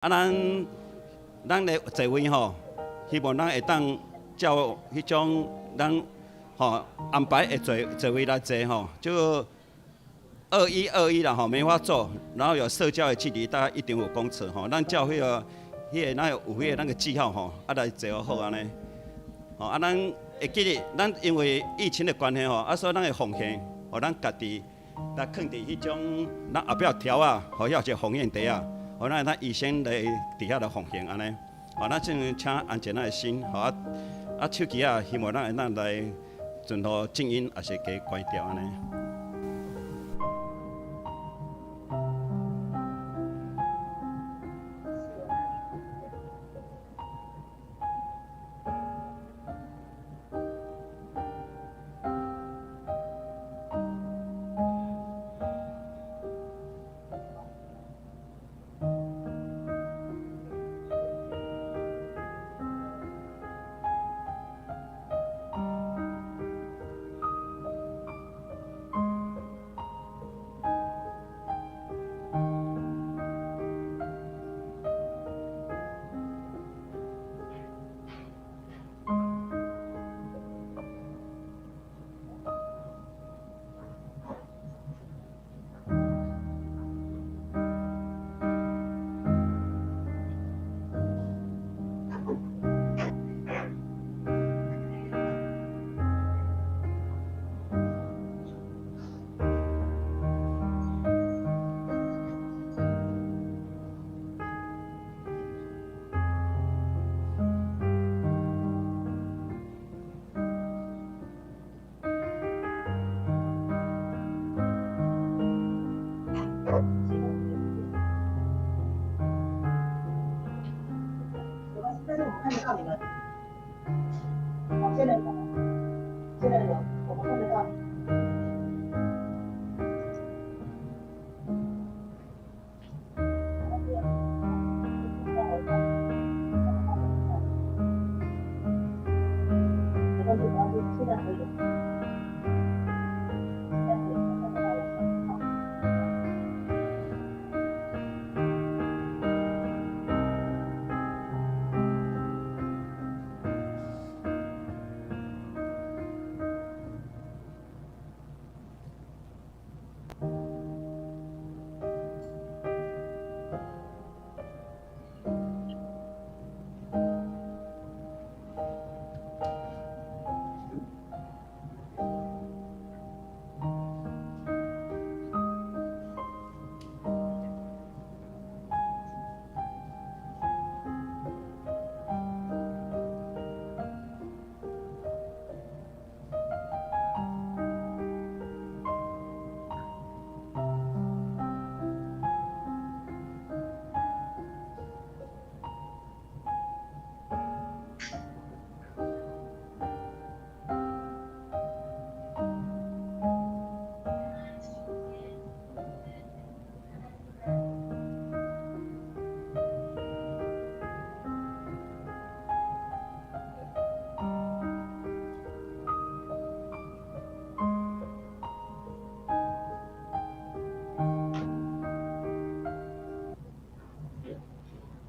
啊，咱的座位吼，希望咱會當照彼種咱吼安排的座位來坐吼，就2121啦吼，梅花座，然後有社交的距離，大概1.5公尺吼。咱照彼個咱有彼個那個記號吼，啊來坐好按呢。吼啊，咱會記得，咱因為疫情的關係吼，啊所以咱會奉獻，予咱家己來囥佇彼種咱後壁條仔，予遐有一個奉獻袋仔。予咱會當預先來佇遐來奉獻按呢，予咱正請安靜咱的心，予啊啊手機仔，希望咱會當來盡予靜音，抑是共關掉按呢。但是我們看得到你們，好，現在有，現在有，我們看得到。沒關係，沒關係，現在可以，現在可以看得到我們。好。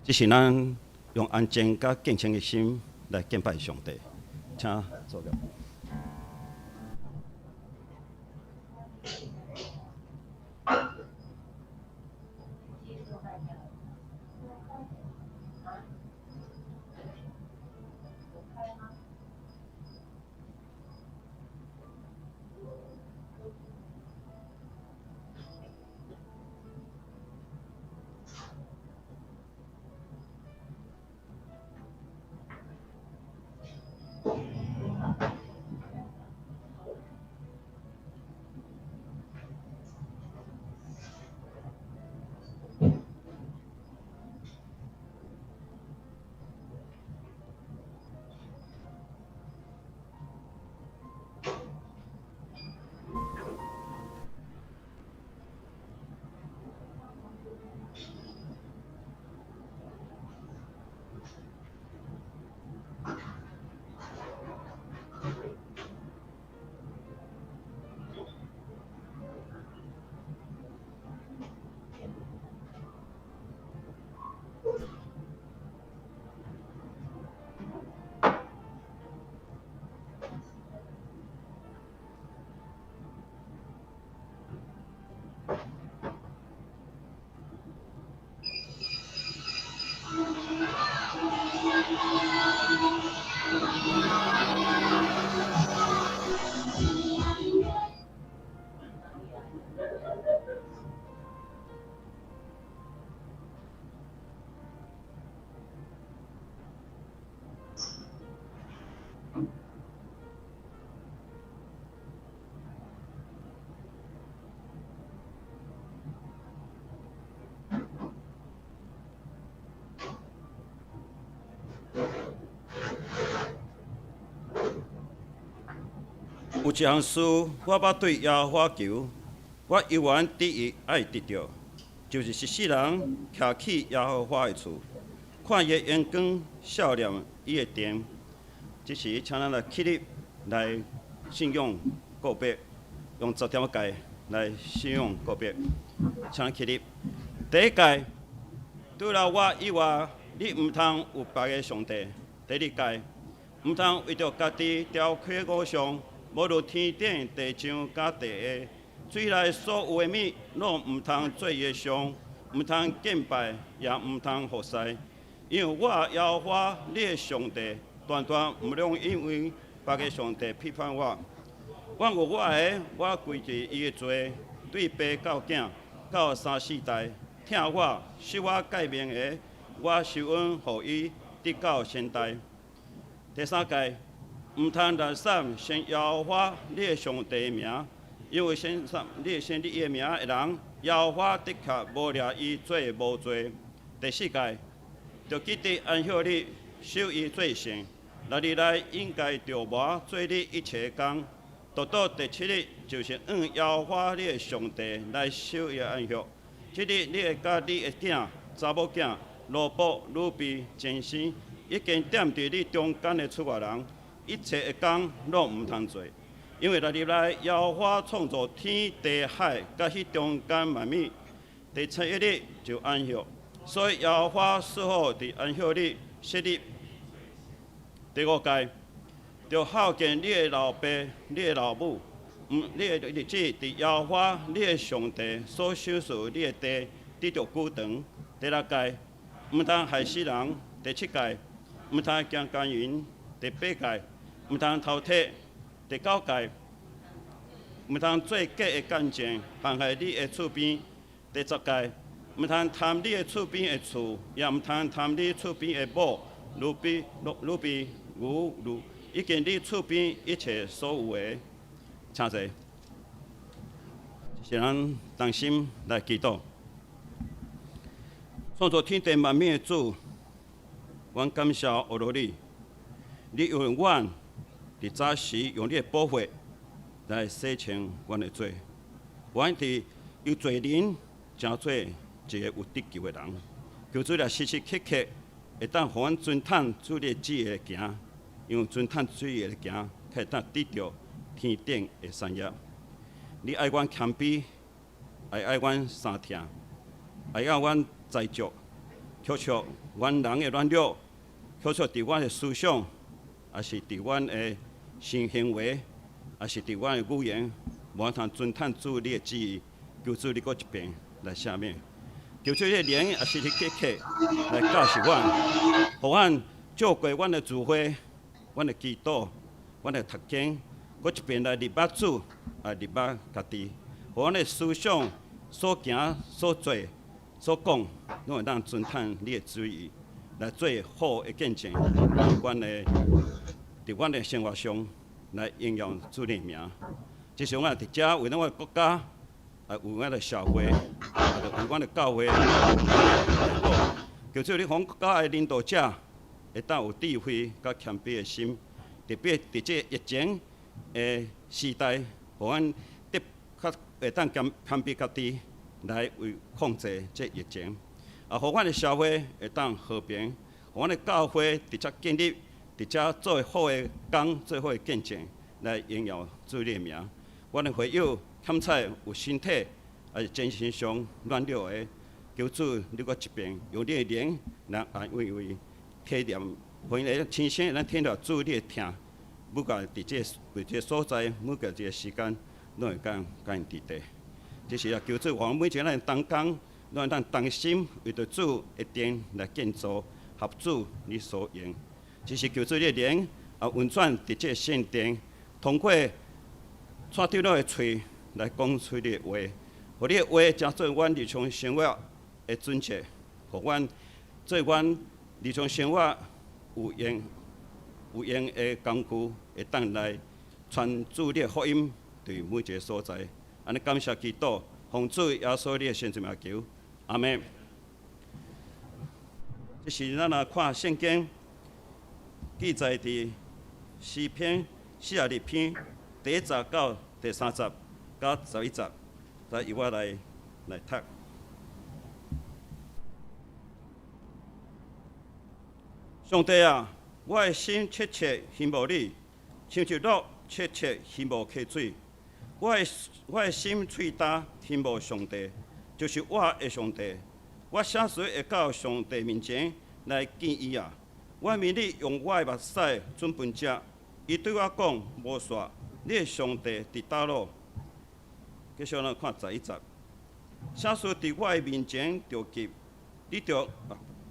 這是咱用安靜佮敬虔的心來敬拜上帝，請坐。有一項事，我捌對耶和華求，我猶原執意愛得著，就是一世人徛去耶和華的厝，看伊的榮光，數念伊的殿。這時，請咱來起立來信仰告白，用十條誡來信仰告白。請咱起立。第一誡，除了我以外，你毋通有別个上帝。第二誡，毋通為著家己雕刻偶像，無論天頂、地上佮地下、水內所有的物，攏毋通做伊的像，毋通敬拜，也毋通服侍。因為我耶和華你的上帝，斷斷毋容因為別个上帝批判我。我有我的，我歸治伊的罪，對爸到囝到三四代，疼我、守我誡命的，我施恩予伊，直到千代。第三誡，毋通濫訕稱耶和華你的上帝的名，因為稱頌你稱你的名的人，耶和華的確無掠伊做無罪。第四誡，著記得安息日，守伊做聖。六日內應該著磨做你一切的工，倒到第七日，就是向耶和華你的上帝來守伊的安息。這日你會佮你的囝、查某囝、奴僕、女婢、賤牲，以及踮佇你中間的出外人，一切的工攏毋通做。因為六日內耶和華創造天地海，佮彼中間萬物，第七日就安息。所以耶和華賜福佇安息日設立。第五誡，著孝敬你的老爸、你的老母，毋，你的日子佇耶和華你的上帝所賞賜你的地得著久長。第六誡，毋通害死人。第七誡，毋通行姦淫。第八誡，毋通偷提。第九誡，毋通做假的見證，陷害你的厝邊。第十誡，毋通貪你的厝邊的厝，也毋通貪你厝邊的某、奴婢、奴婢、牛、驢，以及你厝邊一切所有的。請坐。是咱同心來祈禱。創造天地萬物的主，阮感謝阿羅你，你用阮佇早時用你的寶血來洗清阮的罪，阮佇由罪人成做一个有得救的人。求主來時時刻刻會當予阮遵趁主你的旨意來行，因為遵趁主意來行，才會當得著天頂的產業。你愛阮謙卑，愛愛阮相疼，愛愛阮知足，克服阮人的軟弱，克服佇阮的思想，抑是佇阮的行行為，抑是佇阮的語言，無通遵趁主你的旨意，求主你閣一遍來赦免。求主你的靈也時時刻刻來教示阮，予阮借過阮的聚會、阮的祈禱、阮的讀經，閣一遍來認捌主，也認捌家己，予阮的思想所行、所做、所講，攏會當遵趁你的旨意來做好的見證，佇阮的生活上來榮耀主你的名。這是阮佇遮為咱的國家，也為阮的社會，也為阮的教會。求主你予國家的領導者會當有智慧佮謙卑的心，特別佇這疫情的時代，予阮得較會當謙謙卑家己來為控制這疫情，也予阮的社會會當和平，予阮的教會佇遮建立，佇遮做好的工，做好的見證，來榮耀主你的名。阮的會友欠彩有身體，抑是精神上軟弱的，求主你閣一遍用你的靈來安慰伊，體驗，予𪜶會親身會當體驗主你的疼，每個佇這個所在，每個這個時間，攏會當佮𪜶佇地。這是啊，求主予阮每一個人同工，攏會當同心為著主的殿來建造，合主你所用。這是求主你的靈啊運轉佇這個聖殿，通過蔡長老的喙來講出你的話，予你的話成做阮日常生活的準則，予阮做阮日常生活有用的工具，會當來傳主你的福音佇每一个所在。按呢感謝基督，奉主耶穌你的聖名求，阿們。這是咱來看聖經記載佇詩篇42篇。第一節到第三節到11節，來由我來來讀。上帝啊，我的心切切欣慕你，親像鹿切切欣慕溪水。我的心喙焦欣慕上帝，就是我的上帝。我啥時會到上帝面前來見伊啊？我明日用我的目屎準備食。伊對我講：摩西，你的上帝佇佗落？繼續咱看11節。啥事佇我的面前著急？你著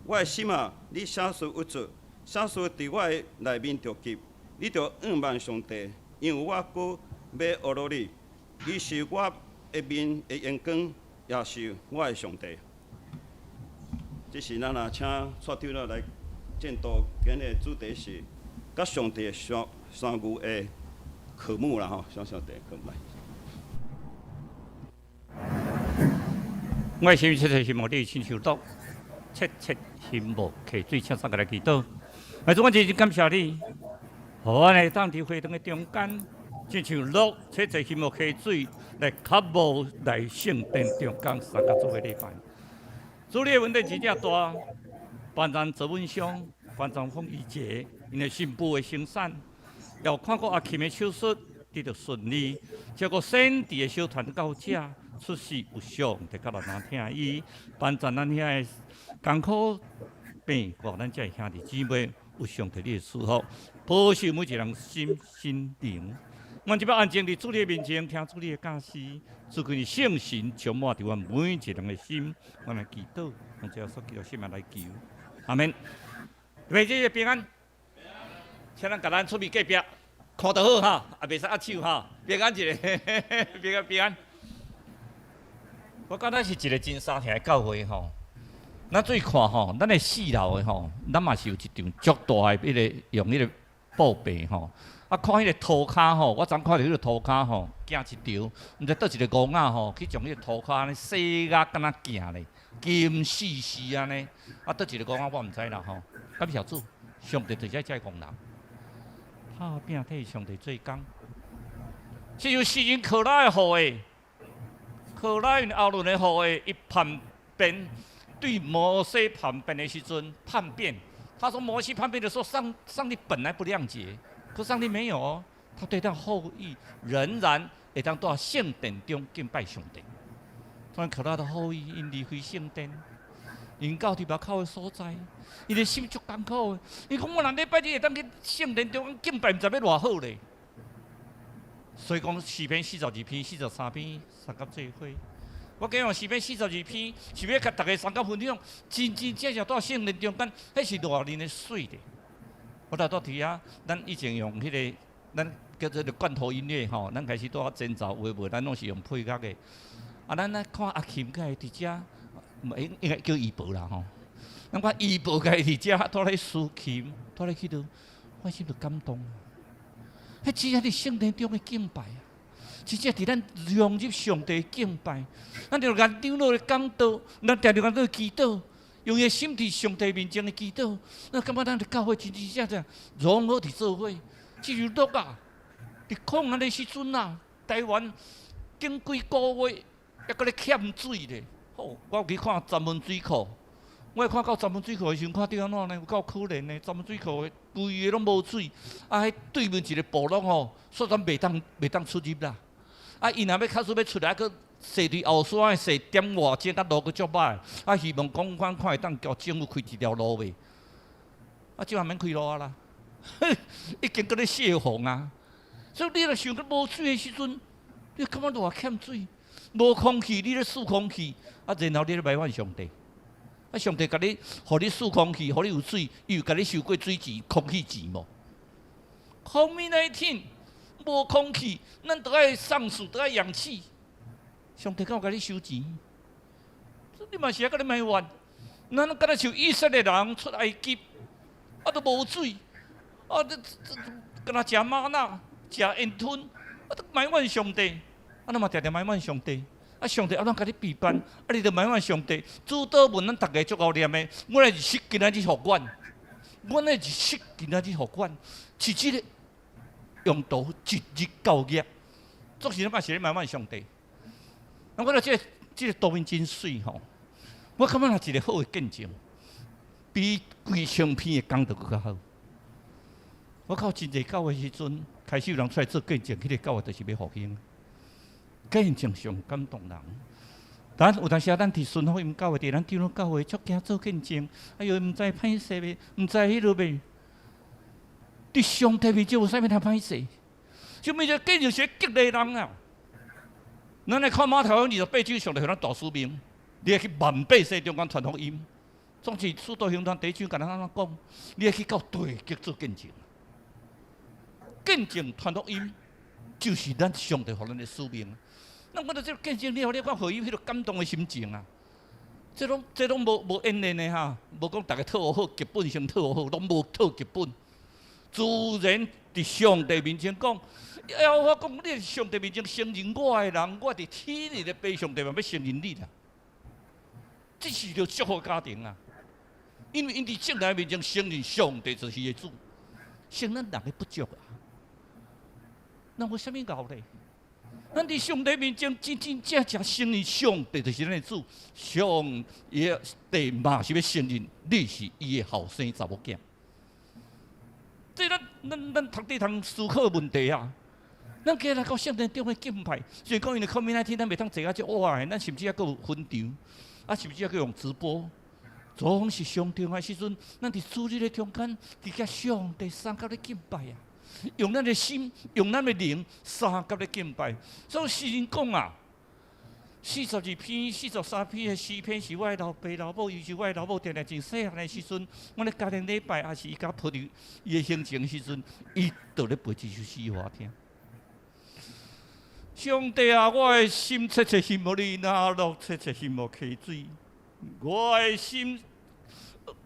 我的心啊，你啥事鬱卒？啥事佇我的內面著急？你著仰望上帝，因為我閣欲呵咾你。伊是我的面的榮光，也是我的上帝。這是咱若請蔡長老來證道，今日主題是佮上帝相相遇的渴慕啦吼，相上帝渴慕。我心切切希望你親像鹿，切切欣慕溪水，請三個來祈禱。啊，主，我真真感謝你，予阮會當佇會堂的中間，親像鹿切切欣慕溪水，來渴慕來聖殿中間相佮做伙禮拜。主，你的恩典真正大，幫咱澤文兄，幫咱馮怡杰，𪜶的新婦的生產，又看過阿琴的手術得著順利，結果先佇的小團到遮出世有上帝佮咱聽伊，幫助咱遐的艱苦病過，咱遮的兄弟姊妹有上帝你的祝福，保守每一個人心心靈。阮這擺安靜佇主你的面前，聽主你的教示，賜給聖神充滿佇阮每一個人的心，阮來祈禱，用這所求聖名來求，阿們。弟兄姊妹平安，請咱共咱出面隔壁看就好哈，也袂使握手哈，平安一下，平安平安。我感覺是一個真相疼的教會吼，咱注意看吼，咱的四樓的吼，咱嘛是有一張足大的彼個用彼個布棚吼。啊，看彼個塗跤吼，我昨昏看著彼個塗跤吼，行一條，毋知佗一個戇仔吼，去將彼個塗跤按呢洗甲敢若鏡咧，金絲絲按呢。啊，佗一個戇仔我毋知啦吼。感謝主，上帝就是愛這個戇人，拍拚替上帝做工。這有詩人可拉的後裔，可拉𪜶亞倫的後裔，伊叛變對摩西叛變的時陣叛變，他說摩西叛變的時候，上帝本來不諒解。可上帝沒有哦，他對他後裔仍然會當佇聖殿中敬拜上帝。所以可拉的後裔𪜶離開聖殿，𪜶到佇外口的所在，𪜶的心足艱苦的。伊講我若禮拜日會當去聖殿中敬拜，毋知欲偌好咧。所以講詩篇42篇、43篇相佮做伙。我講詩篇42篇是欲共逐家相佮分享，真真正正佇聖殿中間，彼是偌人的水咧。我頭拄佇遐，咱以前用彼個，咱叫做罐頭音樂吼，咱開始拄仔前奏有的無，咱攏是用配樂的。啊，咱來看阿琴佮伊佇遮，應應該叫伊婆啦吼。咱看伊婆佮伊佇遮，拄咧司琴，拄咧去倒，我心就感動。彼真正佇聖殿中的敬拜啊，真正佇咱融入上帝的敬拜。咱著共長老咧講道，咱定定共做祈禱。用伊的心佇上帝面前的祈禱，咱感覺咱的教會真真正正融合佇做伙。這就鹿啊，佇曠野的時陣啊，台灣頂幾個月猶閣咧欠水咧。吼，我有去看石門水庫，我看到石門水庫的時陣，看著按怎呢？有夠可憐的，石門水庫的規个攏無水，啊，彼對面一個部落吼，煞轉袂當出入啦。啊，𪜶若欲較早欲出來，閣踅佇後山的踅點外鐘，較路閣足歹。啊，希望講看看會當叫政府開一條路袂？啊，這下免開路啊啦，已經閣咧泄洪啊。所以你若想閣無水的時陣，你感覺偌欠水，無空氣，你咧吸空氣，啊，然後你咧埋怨上帝。啊，上帝共你，予你吸空氣，予你有水，伊有共你收過水錢、空氣錢無？COVID-19 無空氣，咱著愛送水，著愛氧氣。上帝敢有共你收錢？你嘛是愛閣咧埋怨？咱敢若像以色列人出埃及，啊，都無水，啊，這這敢若食嗎哪、食煙吞，啊，都埋怨上帝。啊，咱嘛定定埋怨上帝。啊，上帝按怎共你備辦？啊，你著埋怨上帝。主禱文咱逐家足𠢕念的，阮的日食今仔日予阮，阮的日食今仔日予阮，是這個。用途一日到日，總是咱嘛是咧埋怨上帝。那我覺得這個圖面真媠吼，我感覺若一個好的見證，比幾千篇的講道閣較好。我到真濟教會時陣，開始有人出來做見證，彼個教會就是欲復興。見證上感動人。但有當時啊，咱佇順福音教會，佇咱長老教會，足驚做見證。哎喲，毋知歹勢袂，毋知彼落袂。佇上帝面前有啥物通歹勢？啥物叫見證是激勵人啊！咱來看馬太福音28章，上帝予咱大使命，你愛去萬百姓中間傳福音。總是使徒行傳第一章，共咱按怎講？你愛去到地極做見證。見證傳福音，就是咱上帝予咱的使命。那我著這個見證了，你看予伊彼個感動的心情啊！這攏無演練的哈，無講逐家套好劇本先套好，攏無套劇本。自然佇上帝面前講，耶和華講，你佇上帝面前承認我的人，我佇天日的父上帝嘛欲承認你啦。這是著祝福家庭啊！因為𪜶佇眾人面前承認上帝就是伊的主，承認咱人的不足啊。那有啥物𠢕咧？咱佇上帝面前真真正正承認上帝就是咱的主，上帝嘛是欲承認你是伊的後生查某囝。這咱讀這通思考問題啊！咱今來到聖殿中的敬拜，雖然講因為 COVID-19，咱袂當坐啊足倚的，咱甚至猶閣有分場，啊，甚至猶閣用直播，總是上重要的時陣，咱佇主日的中間，佇遐上帝相佮咧敬拜啊！用咱的心，用咱的靈，相佮咧敬拜。所以詩人講啊，42篇、43篇的詩篇是我的老爸老母，尤其我的老母，定定真細漢的時陣，我咧家庭禮拜，抑是伊共抱佇伊的胸前的時陣，伊就咧背這首詩予我聽。上帝啊，我的心切切希望你，若樂切切希望溪水。我的心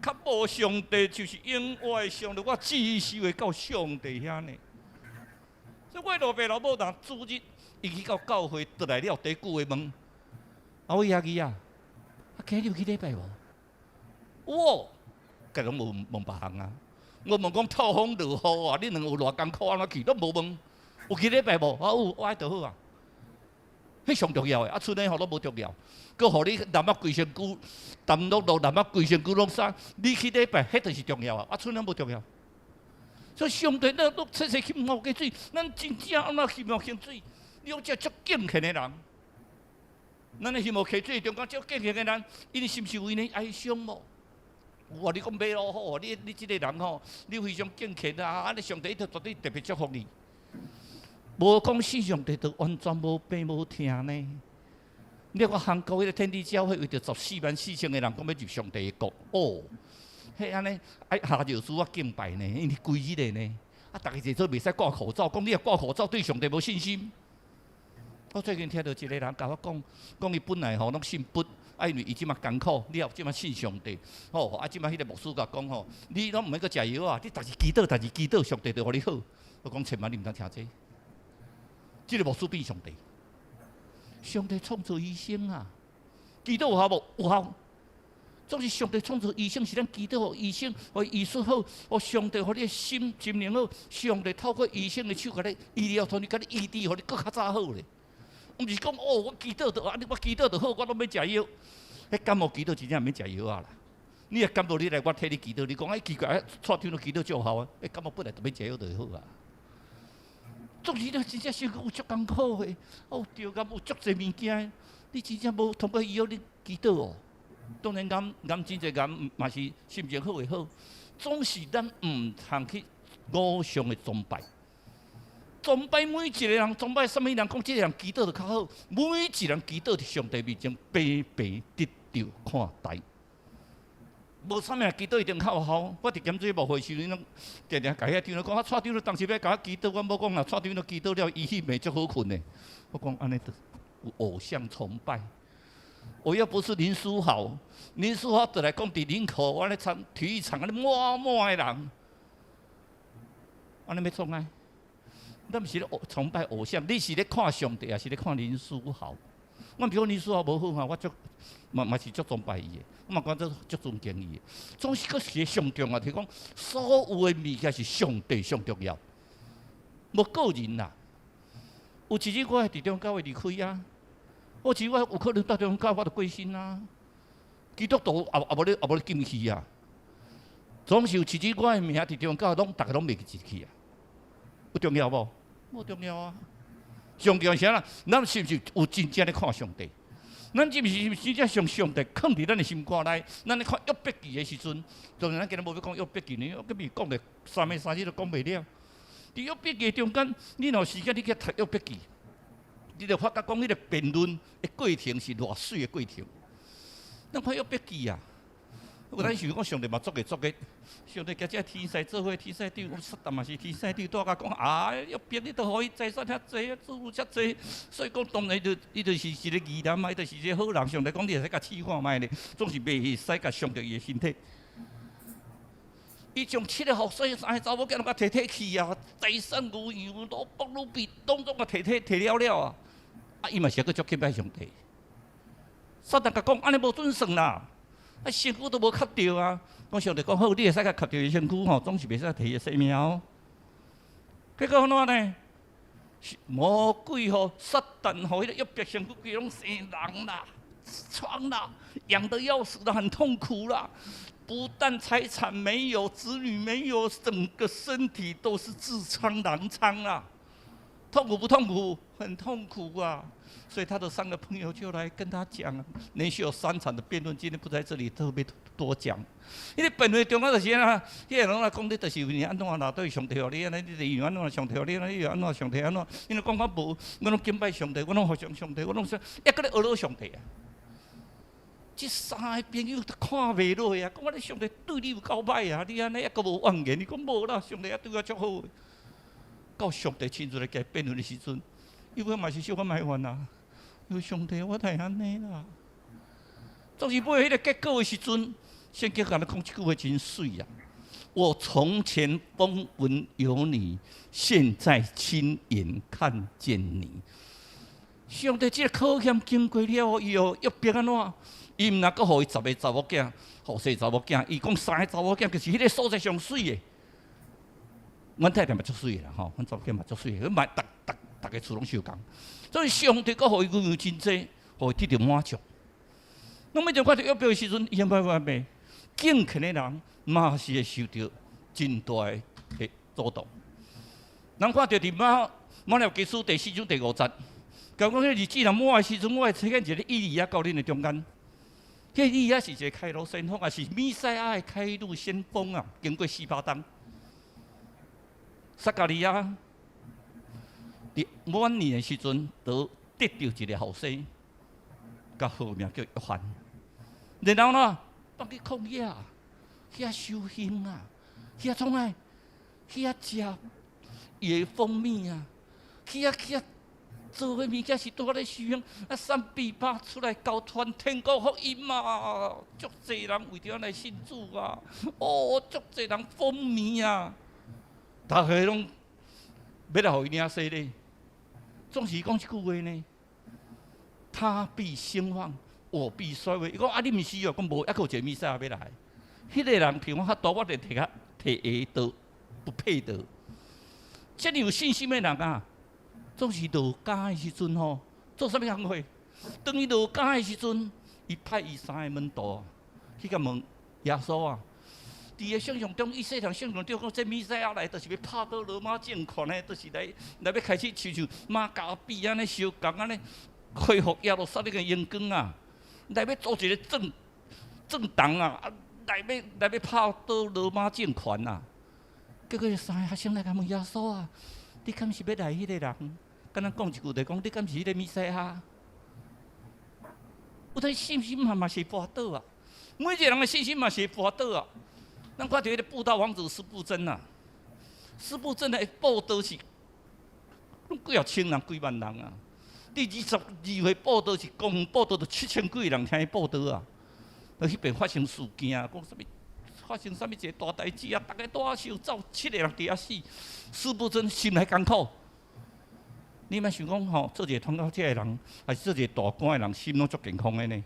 較無上帝，就是永遠上帝。我只是會到上帝遐呢。所以我老爸老母若主日，伊去到教會，轉來了，第一句話問：啊，我爺兒啊，啊，今日有去禮拜無？我，家攏無問別項啊。我問講透風落雨啊，你兩個有偌艱苦按怎去，攏無問。有去禮拜無？啊有，我愛就好啊。彼上重要的，啊，賰呢吼攏無重要。閣予你淋啊規身軀，澹漉漉淋啊規身軀攏濕，你去禮拜，彼就是重要啊！啊，賰呢無重要。所以上帝咱攏切切希望溪水，咱真正按怎希望溪水？你講這足敬虔的人，咱的希望溪水中間足敬虔的人，𪜶是毋是為呢哀傷無？有啊！你講馬老虎，你這個人吼，你非常敬虔啊！啊，你上帝就絕對特別祝福你。無講信上帝就完全無病無疼呢。你看韓國彼個天主教會為著144,000個人講欲入上帝的國，哦，彼按呢愛下尿珠仔敬拜呢，因為規日的呢，啊，逐家坐做袂使掛口罩，講你若掛口罩對上帝無信心。我最近聽著一個人共我講，講伊本來吼攏信佛，啊，因為伊這馬艱苦，了後這馬信上帝，吼，啊，這馬彼個牧師共講吼，你攏毋免閣食藥啊，你逐日祈禱，逐日祈禱，上帝就予你好。我講千萬你毋通聽這個，這個牧師變上帝，上帝創造醫生啊，祈禱有效無？有效。總是上帝創造醫生，是咱祈禱予醫生，予醫術好，予上帝予你的心心靈好，上帝透過醫生的手，共你醫療團隊共你醫治，予你閣較早好咧。毋是講哦，我祈禱就按呢，我祈禱就好，我攏免食藥。彼感冒祈禱真正毋免食藥啊啦。你若感冒，你來我替你祈禱，你講哎奇怪，蔡長老祈禱足有效啊。彼感冒本來就免食藥就會好啊。總是你真正生活有足艱苦的，有著癌有足濟物件，你真正無通過醫藥你祈禱哦。當然癌癌真濟癌嘛是心情好會好，總是咱毋通去偶像的崇拜。崇拜每一個人，崇拜啥物人？講這個人祈禱就較好。每一個人祈禱佇上帝面前平平得著看待。無啥物人祈禱一定較有效。我佇鹹水牧會時陣，攏定定共遐長老講，啊，蔡長老當時欲共我祈禱，阮某講若蔡長老祈禱了，伊彼暝足好睏的。我講按呢著有偶像崇拜。我又不是林書豪，林書豪就來講佇林口，我咧參體育場按呢滿滿的人，按呢欲創啊？咱毋是咧崇拜偶像，你是咧看上帝，抑是咧看林書豪？我毋是講林書豪無好哈，我足嘛嘛是足崇拜伊的，我嘛感覺足尊敬伊的。總是閣是上重要，就是講所有的物件是上帝上重要。無個人啦。有一日我會佇中教會離開啊，有一日我有可能到中教我就過身啊。基督徒也無咧也無咧禁去啊。總是有一日我的名佇中教攏逐家攏袂記去啊。有重要無？無重要啊。上重要是啥啦？咱是毋是有真正咧看上帝？咱是毋是真正將上帝囥佇咱的心肝內？咱咧看約伯記的時陣，當然咱今日無欲講約伯記呢，約伯記講咧三暝三日都講袂了。佇約伯記中間，你若有時間，你去讀約伯記，你就發覺講彼個辯論的過程是偌媠的過程。咱看約伯記啊，有咱想講上帝嘛足會足會，上帝共這天使做伙，天使長，撒旦嘛是天使長，拄仔講啊，約伯你都予伊財產遐濟，子女遮濟，所以講當然就伊就是一個義人嘛，伊就是一個好人。上帝講你會使共試看覓咧，總是袂使共傷著伊的身體。伊將七个予細三个查某囝攏共提提去啊，財產牛羊奴僕奴婢，攏總共提提提了了啊！啊，伊嘛是閣足敬拜上帝。撒旦共講按呢無準算啦，啊身軀都無磕著啊！講上帝講好，你會使共磕著伊身軀吼，總是袂使提伊性命哦。結果按怎呢？魔鬼吼，撒旦吼，彼個約伯身軀規攏生癢啦、瘡啦，癢得要死啦，很痛苦啦。不但財產沒有，子女沒有，整個身體都是痔瘡、狼瘡啊！痛苦不痛苦？很痛苦啊！所以他的三個朋友就來跟他講，連續有三場的辯論，今天不在這裡特別多講。因為辯論中間就是啊，彼個人來講你就是因為按怎啦，對上帝予你按呢，你就因為按怎上帝予你按呢，你又按怎上帝按怎？𪜶講較無，我攏敬拜上帝，我攏服從上帝，我攏說，抑閣咧呵咾上帝啊！這三个朋友都看袂落啊！講我咧上帝對你有夠歹啊！你按呢抑閣無怨言？伊講無啦，上帝也對我足好。到上帝親自來共伊辯論的時陣，伊尾嘛是小可埋怨啊！因為上帝，我太按呢啦。總是尾彼個結果的時陣，聖經共咱講這句話真媠啊！我從前風聞有你，現在親眼看見你。上帝這個考驗經過了後，伊予約伯按怎？伊毋若閣予伊十个查某囝，予四查某囝，伊講三个查某囝，就是彼個所在上媠的。阮太太嘛足媠的啦吼，阮查某囝嘛足媠的，阮嘛逐逐逐个厝攏相仝。所以上帝閣予伊牛羊真濟，予伊得著滿足。咱每陣看著約伯的時陣，伊毋捌話咩？敬虔的人嘛是會受著真大的阻擋。咱看著佇馬馬拉基書第四章第五節，講講彼日子若滿的時陣，我會差遣一個以利亞到恁的中間。彼以利亞是一個開路先鋒，也是彌賽亞的開路先鋒啊！經過四百冬，撒迦利亞佇晚年的時陣，就得著一個後生，共號名叫約翰。然後呢，放去曠野，去遐修行啊，去遐創啥？去遐食伊的蜂蜜啊，去遐去遐做的物件是拄仔咧修行，啊，三比八出來交傳天國福音啊，足濟人為著按呢信主啊，哦，足濟人風靡啊，逐家攏欲來予伊領洗禮，總是講這句話呢，他必興旺，我必衰微。伊講啊，你毋是哦，講無，抑閣有一個彌賽亞欲來，彼個人比我較大，我連提較提鞋都不配得。遮爾有信心的人啊，總是落監的時陣吼，做啥物工課？當伊落監的時陣，伊派伊三个門徒去共問耶穌啊。佇伊想象中，伊細漢想象中講，這彌賽亞來，就是欲拍倒羅馬政權的，就是來來欲開始親像馬加比按呢相仝按呢恢復耶路撒冷的榮光啊，來欲組一個政政黨啊，啊來欲來欲拍倒羅馬政權啊。結果三个學生來共問耶穌啊，你敢是欲來彼個人？敢若講一句就講，你敢是彼個彌賽亞？有當信心嘛嘛是會跋倒啊，每一個人的信心嘛是會跋倒啊。咱看著彼個布道王子司布真啊，司布真的布道是攏幾若千人、幾萬人啊。佇22歲布道是公園布道，就7000幾個人聽伊布道啊。佇彼邊發生事件，講啥物？發生啥物一個大代誌啊？逐家帶受走，七個人佇遐死。司布真心內艱苦。你莫想講吼，做一個傳教者的人，還是做一個大官的人，心攏足健康的呢？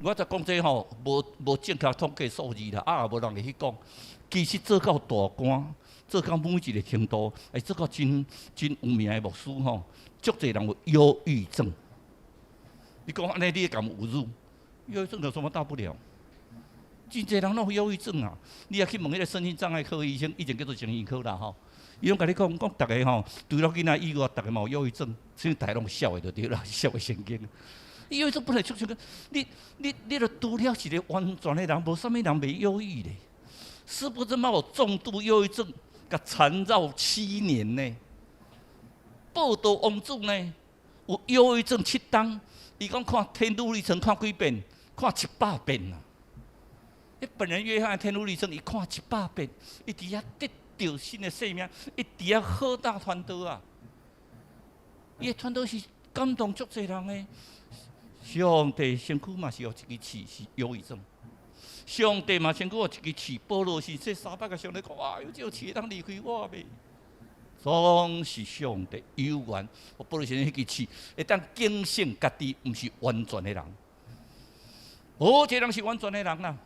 我才講這吼，無正確統計數字啦，啊也無人會去講。其實做到大官，做到每一個程度，會做到真真有名的牧師吼，足濟人有憂鬱症。你講按呢，你會共侮辱？憂鬱症有什麼大不了？真濟人攏有憂鬱症啊！你若去問彼個身心障礙科醫生，以前叫做精神科啦吼，伊攏共你講，講逐个吼，除了囡仔以外，逐个嘛有憂鬱症，所以逐个攏痟的就對啦，痟的神經。憂鬱症本來就像個，你著除了一個完全的人，無啥物人袂憂鬱咧。司布真嘛有重度憂鬱症，共纏繞7年呢。報道王子呢，有憂鬱症7冬，伊講看《天路歷程》看幾遍？看100遍啊！彼本人約翰《天路歷程》，伊看100遍，伊佇遐得著新的生命，伊佇遐好大傳道啊！伊的傳道是感動足濟人的。上帝身軀嘛是有一支刺，是憂鬱症。上帝嘛身軀有一支刺，保羅是這三擺共上帝講，哇，有這個刺會當離開我袂？總是上帝有緣，保羅先生彼支刺會當警醒家己，毋是完全的人。哦，這個人是完全的人啦。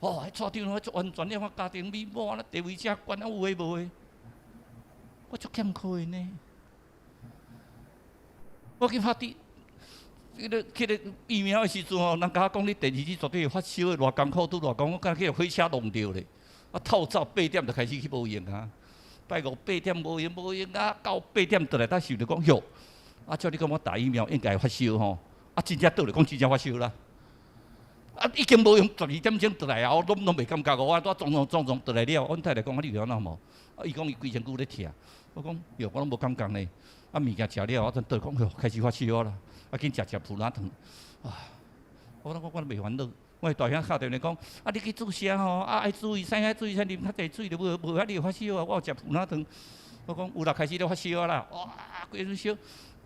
哦，彼蔡長老足完全，你看家庭美滿，地位遮懸，啊有的無的，我足欠缺的呢。我去拍滴，彼个疫苗的時陣吼，人共我講你第二劑絕對會發燒的，偌艱苦拄偌講，我敢若去予火車撞著咧。啊，透早八點就開始去無閒啊。拜五八點無閒無閒啊，到八點轉來，才想著講喲，啊，照你講我打疫苗應該會發燒吼，啊，真正倒來講真正發燒啦。啊，已經無閒12點鐘轉來啊，我攏袂感覺，我拄裝裝裝裝轉來了，阮太太講啊，你有按怎無？啊，伊講伊規身軀咧疼，我講喲，我攏無感覺呢。啊，物件食了，我陣倒來講喲，開始發燒啦。啊，緊食食普拿疼，啊，我講我攏袂煩惱。我大兄敲電話講，啊，你去注射吼，啊，愛注意啥，愛注意啥，啉較濟水就無無遐爾發燒啊。我有食普拿疼，我講有啦，開始咧發燒啦，哇，規身燒，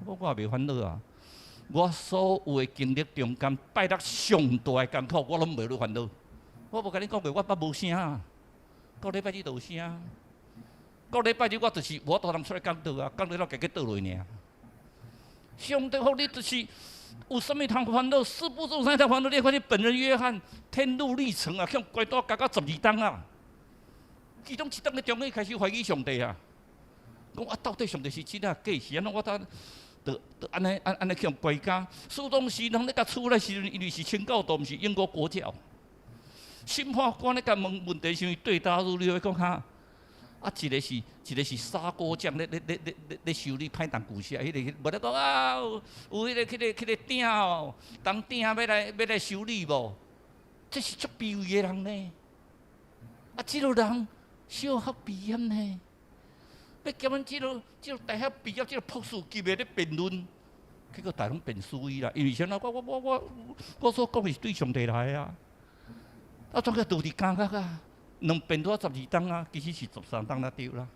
我講我也袂煩惱啊。我所有的經歷中間，拜六上大的艱苦，我攏袂咧煩惱。我無共你講過，我捌無聲，到禮拜日就有聲。到禮拜日我就是無法度通出來講道啊，講了家己倒落爾。上帝予你就是有啥物通煩惱，四不做三通煩惱。你看你本人約翰天路歷程啊，向關刀加到12冬啊，其中一冬的中間開始懷疑上帝啊，講啊到底上帝是真啊假是按怎？我當就就按呢按按呢去予關監。蘇東時人咧共處理時陣，因為是清教徒，毋是英國國教。審判官咧共問問題時，對答如流，講哈。啊，一個是砂鍋匠咧咧咧咧咧咧修理歹銅舊寫，彼个無咧講啊，有彼个鼎哦，銅鼎欲來修理無？這是足卑微的人呢。啊，這個人小學畢業呢，欲共阮這個大學畢業、這個博士級的咧辯論，結果大攏辯輸伊啦。因為啥物？我所講的是對上帝來的啊。啊，怎個倒佇監獄啊？兩辯拄十二冬啊，其實是13冬才對啦。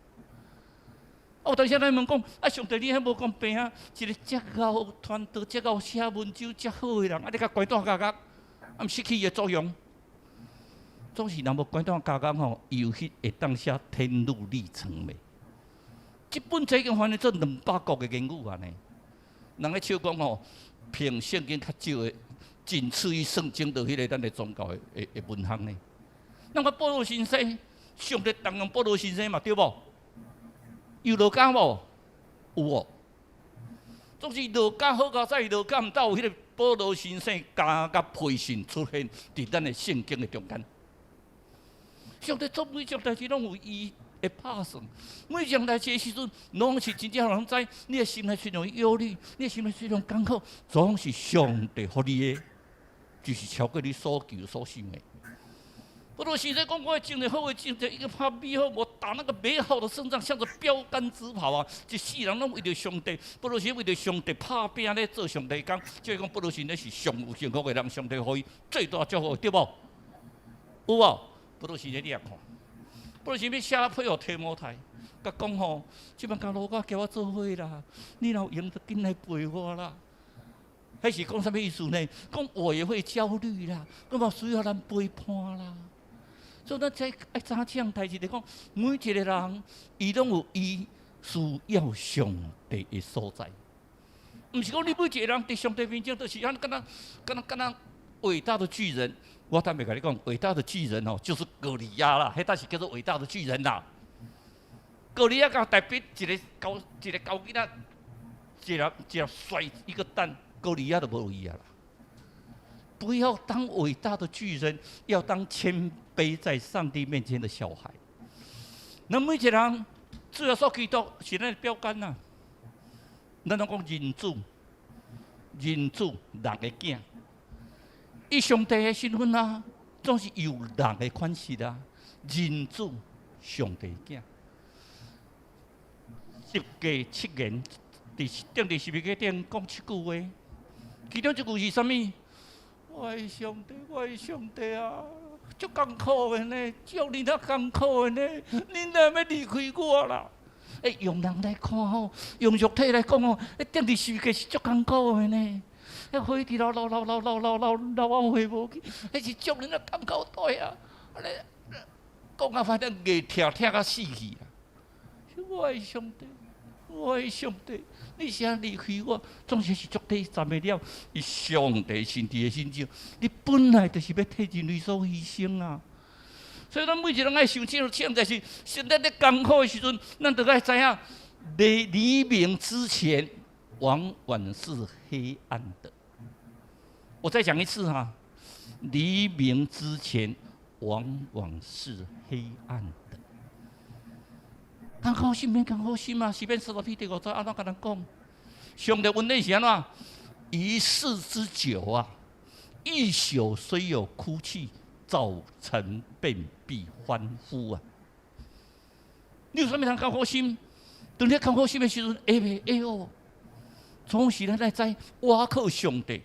啊，有當時咱問講，啊，上帝你遐無公平啊？一個遮𠢕傳道、遮𠢕寫文章、遮好的人，啊，你共關蹛監獄，啊，毋失去伊的作用。總是人無關蹛監獄吼，伊有彼會當寫天路歷程袂？這本冊已經翻譯做200國的言語啊呢。人咧笑講吼，評聖經較少的，僅次於聖經的彼個咱的宗教的文學呢。咱看保羅先生，上帝動用保羅先生嘛，對無？有路加無？有哦。總是路加好佳哉，路加毋捌有彼個保羅先生加佮培訓出現佇咱的聖經的中間。上帝做每件代誌攏有伊的拍算，每件代誌的時陣，攏是真正予人知，你的心內雖然有憂慮，你的心內雖然艱苦，總是上帝予你的，就是超過你所求所想的。保羅先生講，我的戰役好的戰役，一個拍美好，我打那個美好的勝仗，向着標杆直跑啊！一世人攏為著上帝，保羅先生為著上帝拍拚咧做上帝工，即係講保羅先生是上有幸福的人，上帝予伊最大祝福，對無？有無？保羅先生你也看，保羅先生寫批予提摩太，共講吼，這擺共路加共我做伙啦，你若有閒就緊來陪我啦。彼是講啥物意思呢？講我也會焦慮啦，講嘛需要人陪伴啦。所以咱才愛知影這項代誌，就講每一個人，伊攏有伊需要上帝的所在。毋是講你每一個人佇上帝面前，就是按呢，敢若敢若敢若偉大的巨人，我坦白共你講，偉大的巨人哦，就是歌利亞啦，彼搭是叫做偉大的巨人啦。歌利亞共大衛一个猴一个猴囡仔，一粒一粒摔一個蛋，歌利亞都無去啊啦。不要當偉大的巨人，要當謙卑在上帝面前的小孩。咱每一個人，主耶穌基督是咱的標杆啊。咱攏講人子，人子人的囝，伊上帝的身份啊，總是有人的款式啊。人子上帝的囝，十誡七言，佇釘佇十字架頂講七句話，其中一句是啥物？我的上帝，我的上帝啊！足艱苦的呢，足爾仔艱苦的呢，恁哪欲離開我啦？欸，用人來看吼，用肉體來講吼，欸，釘佇十字架是足艱苦的呢。彼血佇流流流流流流流流啊血無去，彼是足爾仔艱苦對啊！按呢講啊，反正硬疼疼甲死去啊！我的上帝，我的上帝，你是按離開我？總是是足短暫的了。伊上帝親自的心情，你本來就是欲替人類所犧牲啊！所以咱每一個人愛想清楚，現在是現在咧艱苦的時陣，咱著愛知影，黎黎明之前，往往是黑暗的。我再講一次哈，黎明之前，往往是黑暗的。艱苦心免艱苦心嘛，詩篇40篇第五節按怎共咱講？上帝恩典是按怎？一室之久啊，一宿雖有哭泣，早晨便必歡呼啊！你有啥物通艱苦心？當你艱苦心的時陣，會袂會哦？總是咱來知倚靠上帝。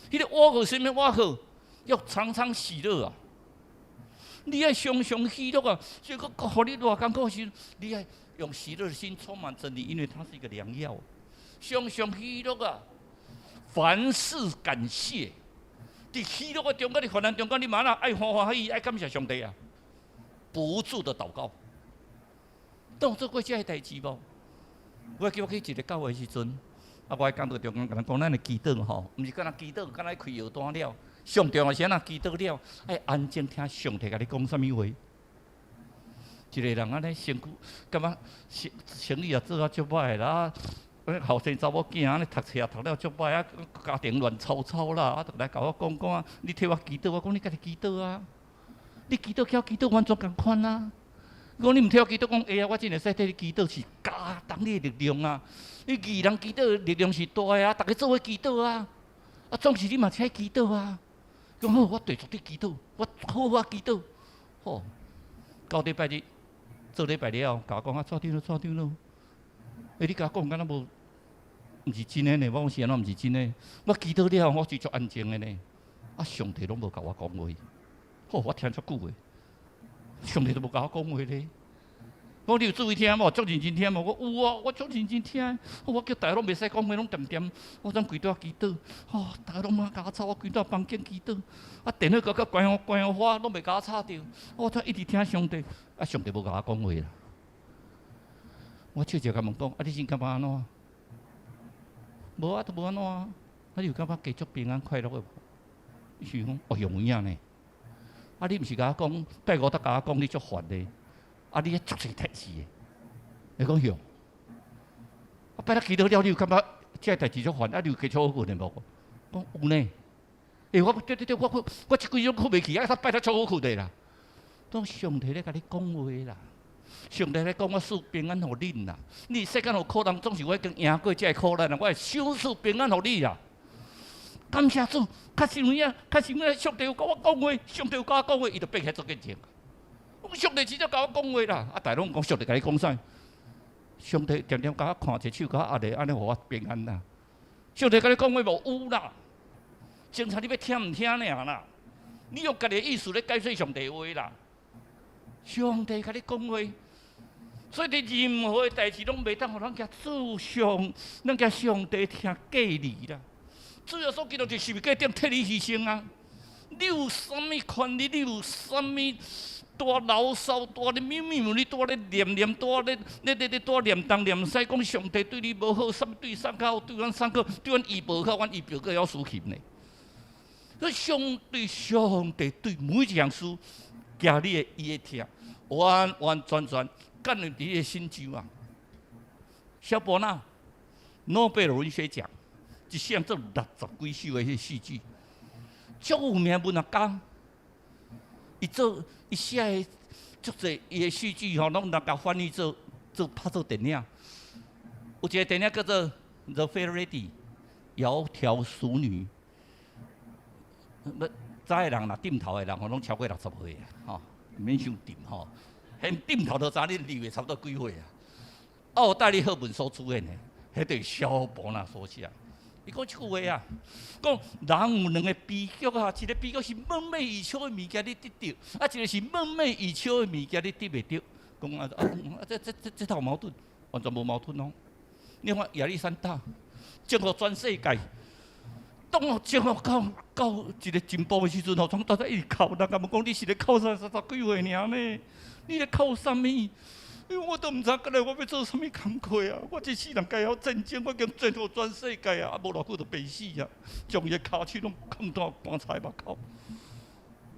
彼個倚靠啥物？倚靠要常常喜樂啊！你愛常常喜樂啊！所以閣閣予你偌艱苦時，你愛用喜樂的心充滿著你，因為它是一個良藥。常常喜樂啊！凡事感謝。佇喜樂的中間，佇患難中間，你嘛若愛歡歡喜喜，愛感謝上帝啊！不住的禱告。當做過這个代誌無？我記我去一个教會時陣，啊，我喺講道中間共人講，咱的祈禱吼，毋是干焦祈禱，干焦開藥單了。上重要是按怎祈禱了，愛安靜聽上帝共你講啥物話。一個人按呢身軀，感覺生生理也做啊足歹啦，後生查某囝按呢讀冊也讀了足歹啊，家庭亂糟糟啦，啊，就來共我講講啊，你替我祈禱，我講你家己祈禱啊，你祈禱佮我祈禱完全仝款啊。講你毋替我祈禱，講會啊，我真會使替你祈禱，是加重你的力量啊。你二人祈禱的力量是大的啊，逐家做伙祈禱啊，啊，總是你嘛是愛祈禱啊。講好，我繼續咧祈禱，我好好祈禱。好，到禮拜日做禮拜了，共我講啊，蔡長老，蔡長老，欸，你共我講敢若無，毋是真的呢？我講是按怎毋是真的？我祈禱了，我是足安靜的呢。啊，上帝攏無共我講話。好，我聽足久的，上帝都無共我講話咧。我講你有注意聽無？足認真聽無？我有啊，我足認真聽。我叫逐家攏袂使講話，攏恬恬。我怎規蹛祈禱？哦，逐家攏毋共我吵，我規蹛房間祈禱。啊，電話閣閣關予關予花，攏袂共我吵著。我怎一直聽上帝？啊，上帝無共我講話啦。我笑笑共問講：啊，你真感覺按怎？無啊，都無按怎啊。啊，你有感覺繼續平安快樂的無？伊想講：哦，有影呢。啊，你毋是共我講，拜五才共我講你足煩的。啊！你遐足濟代誌的，伊講哟，啊拜六祈禱了，你有感覺這个代誌足煩？啊，你有加足好睏的無？講有呢。欸，我對對對，我我這幾日睏袂去，啊，拜六足好睏的啦。當上帝咧共你講話啦，上帝咧講我賜平安予恁啦。你世間有苦難，總是我已經贏過這个苦難啦。我會賞賜平安予你啦。感謝主，確實有影，確實有影，上帝有共我講話，上帝有共我講話，伊就變起來做見證。上帝直接共我講話啦！啊，逐家攏講上帝共你講啥？上帝恬恬共我看一手，共我壓咧，按呢予我平安啦。上帝共你講話無？有啦，精彩你欲聽毋聽爾啦？你用家己的意思咧解釋上帝話啦。上帝共你講話，所以佇任何的代誌攏袂當予咱共主上，咱共上帝聽隔離啦。主耶穌基督佇十字架頂替你犧牲啊！你有啥物權利？你有啥物大牢騷？大咧咪咪，你大咧念念，大咧咧咧咧大念東念西，講上帝對你無好，啥物對啥較好？對阮啥好？對阮伊無好，阮伊表閣曉輸琴呢？所以上帝，上帝對每一項事，行你的伊的疼，完完全全建立佇你的心上啊。蕭伯納，諾貝爾文學獎，一世人做六十幾首的彼戲劇，足有名文學家。伊做伊寫的足濟伊的戲劇吼，攏人共翻譯做做拍做電影。有一個電影叫做《The Fair Lady》，窈窕淑女。欲知的人若點頭的人吼，攏超過60歲啊，吼，毋免傷沉吼。連點頭都知你年歲差不多幾歲啊。奧黛麗·赫本所主演的，彼就是蕭伯納所寫。伊講這句話啊，講人有兩個悲劇啊，一個悲劇是夢寐以求的物件你得著，啊，一個是夢寐以求的物件你得袂著。講啊啊啊！這這這這套矛盾，完全無矛盾哦。你看亞歷山大征服全世界，當征服到到一個進步的時陣吼，總當在一直哭，人共問講你是咧哭啥三十幾歲爾呢？你咧哭啥物？因為我都毋知將來我欲做啥物工課啊！我這世人該曉戰爭，我已經征服全世界啊！啊，無偌久就病死啊！將伊的跤手攏囥佇棺材目口。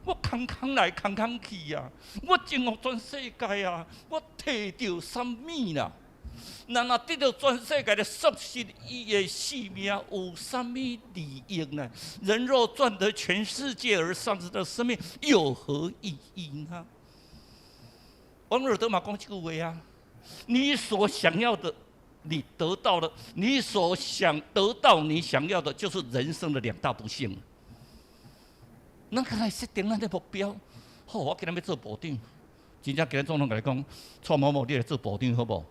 我空空來空空去啊！我征服全世界啊！我摕著啥物啦？人若得著全世界的喪失伊的性命，有啥物利益呢？人若賺得全世界而喪失了生命，有何意義呢？王爾德嘛講這句話啊：你所想要的，你得到了；你所想得到你想要的，就是人生的兩大不幸。咱來設定咱的目標，好，我今日欲做部長，真正今日總統共你講，蔡某某，你來做部長好無？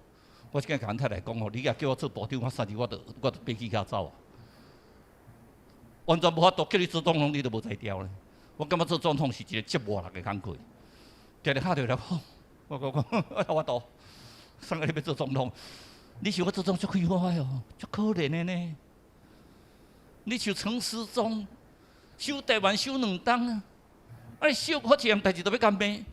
我這共阮太太講吼，你若叫我做部長，我三日我就飛機較走啊！完全無法度叫你做總統，你都無才調咧。我感覺做總統是一個折磨人的工課，定定敲電話來，我講講，我度，啥個你欲做總統？你想我做總統足快活的哦，足可憐的呢。你像陳時中，守台灣守兩冬啊，啊你守好一項代誌都欲共罵，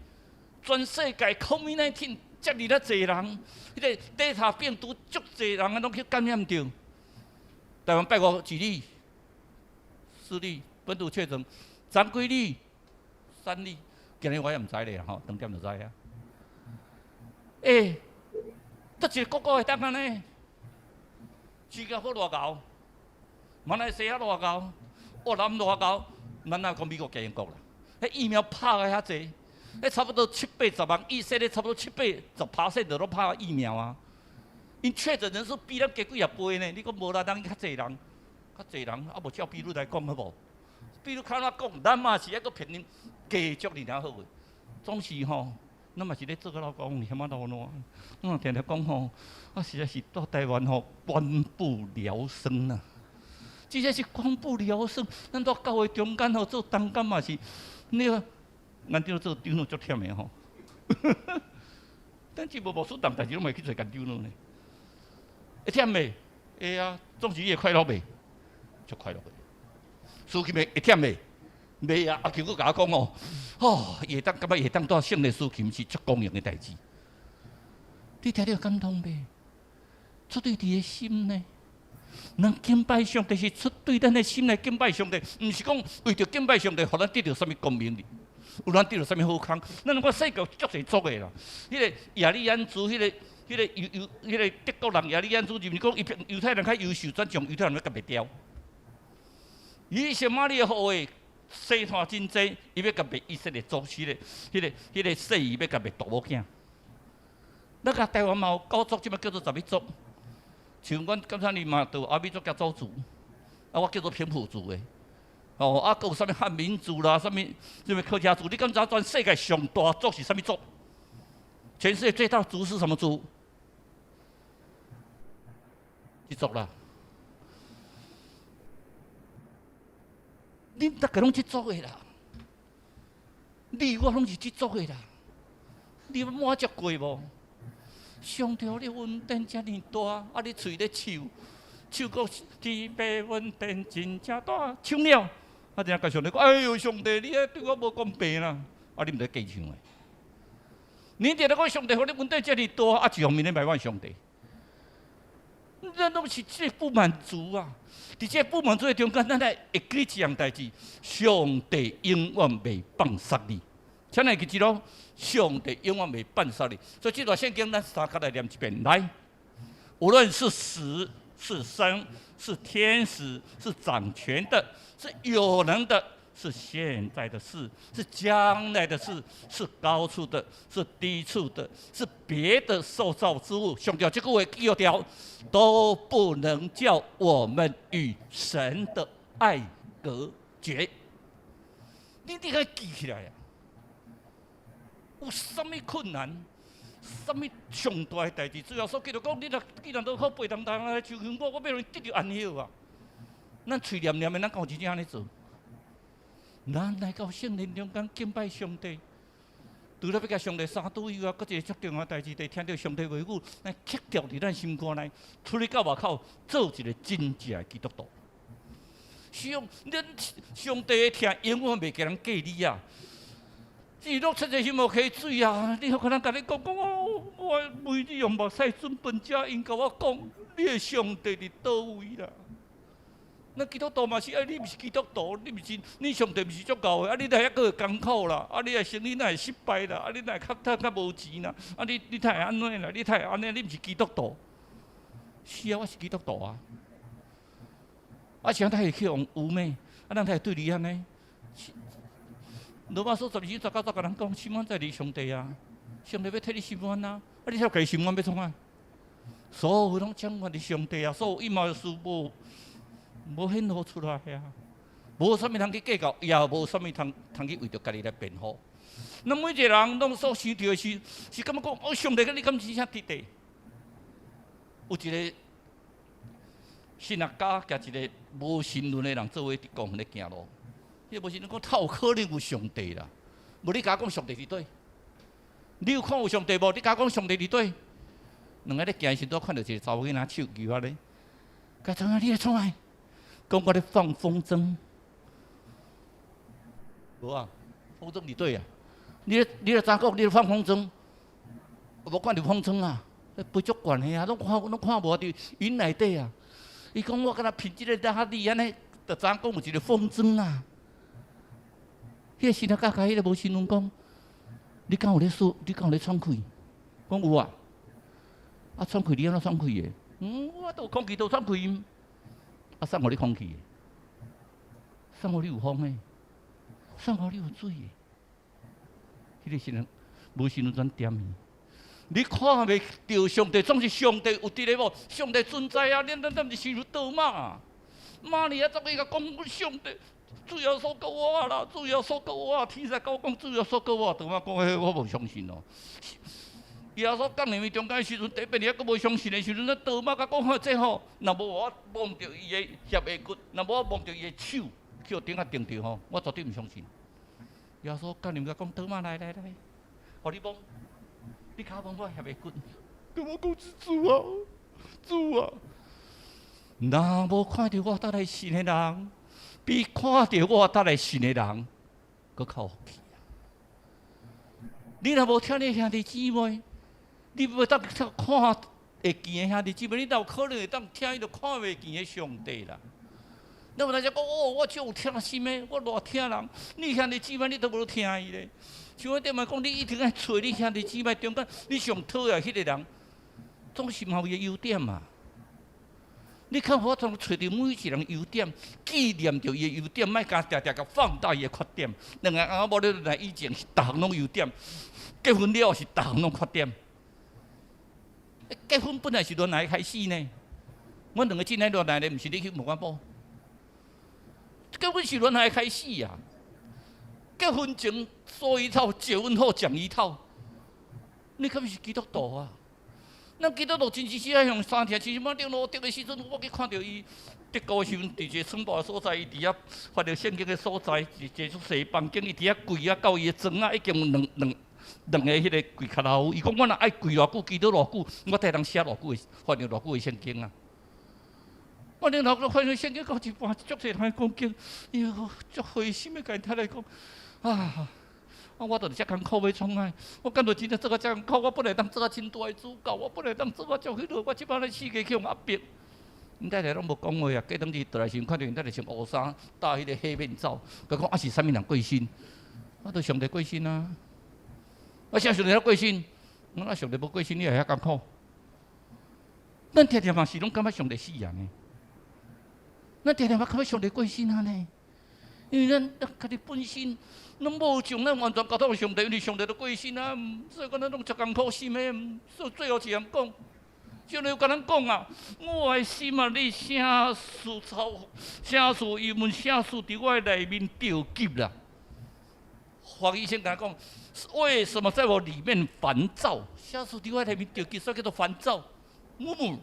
全世界 COVID-19 遮爾仔濟人，彼個 Delta 病毒足濟人啊，攏去感染著。台灣拜五一例、四例本土確診，昨幾例、三例，今日我也毋知咧吼，兩點就知啊。欸，佗一个國家會當按呢？新加坡偌𠢕，馬來西亞偌𠢕，越南偌𠢕，咱哪講美國加英國啦？彼疫苗拍的遐濟，彼差不多七八十萬，以色列差不多七八十趴就攏拍疫苗啊。𪜶確診人數比咱加幾仔倍呢？你講無啦，咱較濟人，較濟人，啊無照比率來講好無？比率較怎講，咱嘛是抑閣騙恁繼續爾爾好的，總是吼，咱嘛是咧做甲老公嫌仔老爛，我定定講吼，啊實在是蹛台灣吼，官不聊生啊！真正是官不聊生。咱蹛教會中間吼做同工嘛是，你看，咱長做長老足忝的吼。但是無牧師逐代誌攏會去揣共長老呢。會忝袂？會啊，總是伊會快樂袂？足快樂的。司琴會忝袂？袂啊！阿球閣共我講哦，哦，伊會當感覺伊會當蹛聖禮司琴是足光榮的代誌。你聽著感動袂？出對佇的心呢？咱敬拜上帝是出對咱的心來敬拜上帝，毋是講為著敬拜上帝，予咱得著啥物光榮哩？有咱得著啥物好康？咱看世界足濟族的啦，彼個亞利安族，彼個、彼個猶猶、彼個德國人亞利安族，就是講伊比猶太人較優秀，轉將猶太人欲共滅掉。以實瑪利的後裔。生湠真濟，伊欲共滅以色列族，彼個、彼個、彼個細伊欲共滅查某囝。咱個台灣嘛有九族，這擺叫做11族。像阮感謝你嘛，都有阿美族佮鄒族，啊，我叫做平埔族的。哦，啊，閣有啥物漢民族啦，啥物啥物客家族？你敢知影全世界上大族是啥物族？全世界最大族是什麼族？這族啦。恁逐家攏這族的啦，你我攏是這族的啦。你有滿足過無？上帝予你恩典遮爾大，啊！你喙咧唱，唱歌天父恩典真正大，唱了，啊！定共上帝講，哎喲，上帝，你彼對我無公平啦！啊！你毋知假唱的，你定定講上帝予你恩典遮爾大，啊！一方面咧埋怨上帝，咱攏是這個不滿足啊！佇這個不滿足的中間，咱來會記一項代誌：上帝永遠袂放殺你。請來記住咯，上帝永遠袂放殺你。所以這段聖經，咱三較來念一遍。來，無論是死是生，是天使，是掌權的，是有能的，是現在的事，是將來的事，是高處的，是低處的，是別的受造之物。上帝這句話記牢，都不能叫我們與神的愛隔絕。你該記起來啊！有啥物困難？啥物上大的代誌？主耶穌基督講，你若既然都好背當當來求我，我欲予你得著安息啊！咱喙念念的，咱敢有真正按呢做？咱來到聖靈中間敬拜上帝，除了欲共上帝相拄以外，閣一個足重要代誌，就是聽著上帝話語，來刻著佇咱心肝內，出去到外口做一個真正的基督徒。上，恁上帝的疼永遠袂共人過你啊！只落切濟心無溪水啊！你可能共你講講我，我每日用目屎準飯食，𪜶共我講，你的上帝佇佗位啦？咱基督徒嘛是啊，你毋是基督徒，你毋是，你上帝毋是足夠的啊！你來遐閣會艱苦啦，啊！你的生意哪會失敗啦？啊！你哪會較趁較無錢啦？啊！你哪會按怎啦？你哪會按呢？你毋是基督徒？是啊，我是基督徒啊！啊，啥他會去予污衊？啊，人會對你按呢？羅馬書12章19節共人講，心安在佇上帝啊，上帝欲替你伸冤啊！啊，你才家己伸冤欲創啥？所有攏掌權佇上帝啊，所有隱密的事無顯露出來啊！無啥物通去計較，也無啥物通去為著家己來辯護。咱每一個人攏所想著的是，是感覺講，哦，上帝，你敢真正佇咧？有一個神學家共一個無神論的人做伙佇公園咧行路。彼個無神論講，哪有可能有上帝啦？無你共我講上帝佇佗？你有看有上帝無？你共我講上帝佇佗？兩个咧行的時陣，看著一個查某囡仔手舉仔咧，共創啊？你咧創啥？講我咧放風箏。無啊，風箏佇佗啊？你咧怎講？你咧放風箏？無看著風箏啊？飛足懸的啊，攏看無佇雲內底啊。伊講我敢若憑這个在遐裡按呢，就知影講有一個風箏啊。彼個神學家共彼個無神論講，你敢有咧說？你敢有咧喘氣？講有啊。啊，喘氣你按怎喘氣的？嗯，我都有空氣都喘氣。啊，啥予你空氣的？啥予你有風的？啥予你有水的？彼個時陣無神論轉點伊。你看袂著上帝，總是上帝有佇咧無？上帝存在啊！咱毋是想倒馬？瑪利亞走去共講上帝，主耶穌救我啦！主耶穌救我，天使共我講主耶穌救我，倒馬講彼我無相信哦。耶穌降臨於中間的時陣，第一遍伊猶閣無相信的時陣，咱倒馬共講好這吼，若無我摸著伊的脅下骨，若無我摸著伊的手，去予釘仔釘著吼，我絕對毋相信。耶穌降臨共講倒馬來來來，予你摸。你跤摸我脅下骨，倒馬講主啊，主啊！若無看著我倒來信的人，比看著我倒來信的人，閣較有福氣啊！你若無疼你兄弟姊妹，你袂當看會見的兄弟姊妹，你哪有可能會當疼彼個看袂見的上帝啦？你有當時講哦，我足有疼心的，我偌疼人，你兄弟姊妹你都無疼伊咧。像我頂擺講，你一定愛揣你兄弟姊妹中間，你上討厭彼個人，總是嘛有伊的優點嘛。你較有法度揣著每一個人優點，紀念著伊的優點，莫共定定共放大伊的缺點。兩个翁仔某咧來以前是逐項攏優點，結婚了後是逐項攏缺點。結婚本來是戀愛開始呢，阮兩个真愛戀愛的，毋是你去問我某。結婚是戀愛開始啊！結婚前說一套，結婚後講一套。你敢毋是基督徒啊？咱基督徒真正是愛用三聽，其實我頂路得的時陣，我去看著伊得救的時陣，佇一個床鋪的所在，伊佇遐翻著聖經的所在，一個足細房間，伊佇遐跪啊，到伊的床仔已經有兩個彼个跪跤頭。伊講我若愛跪偌久，祈禱偌久，我才會當寫偌久的翻著偌久的聖經啊。我頂頭翻著聖經到一半，足濟人講經，伊足灰心的共𪜶來講啊，啊，我就是遮艱苦欲創啥？我感覺真正做甲遮艱苦，我本來當做甲真大的主教，我本來當做甲足彼落，我這擺咧四界去予壓迫。𪜶太太攏無講話啊，過當日倒來時陣，看著𪜶太太穿烏衫，戴彼個黑面罩，佮講啊是啥物人過身？啊，著上帝過身啊！啊，啥上帝過身？啊，上帝無過身，你會遐艱苦？咱定定嘛是攏感覺上帝死啊呢？咱定定嘛感覺上帝過身啊呢？因為咱家己本身攏無將咱完全交託予上帝，因為上帝都過身啊，所以講咱攏足艱苦心的。所以最後一項講，上帝有共咱講啊，我的心啊，你啥事操，啥事憂悶，啥事佇我的內面著急啦。黃醫生共咱講，為什麼在我裡面煩躁？啥事佇我內面著急，所以叫做煩躁。悶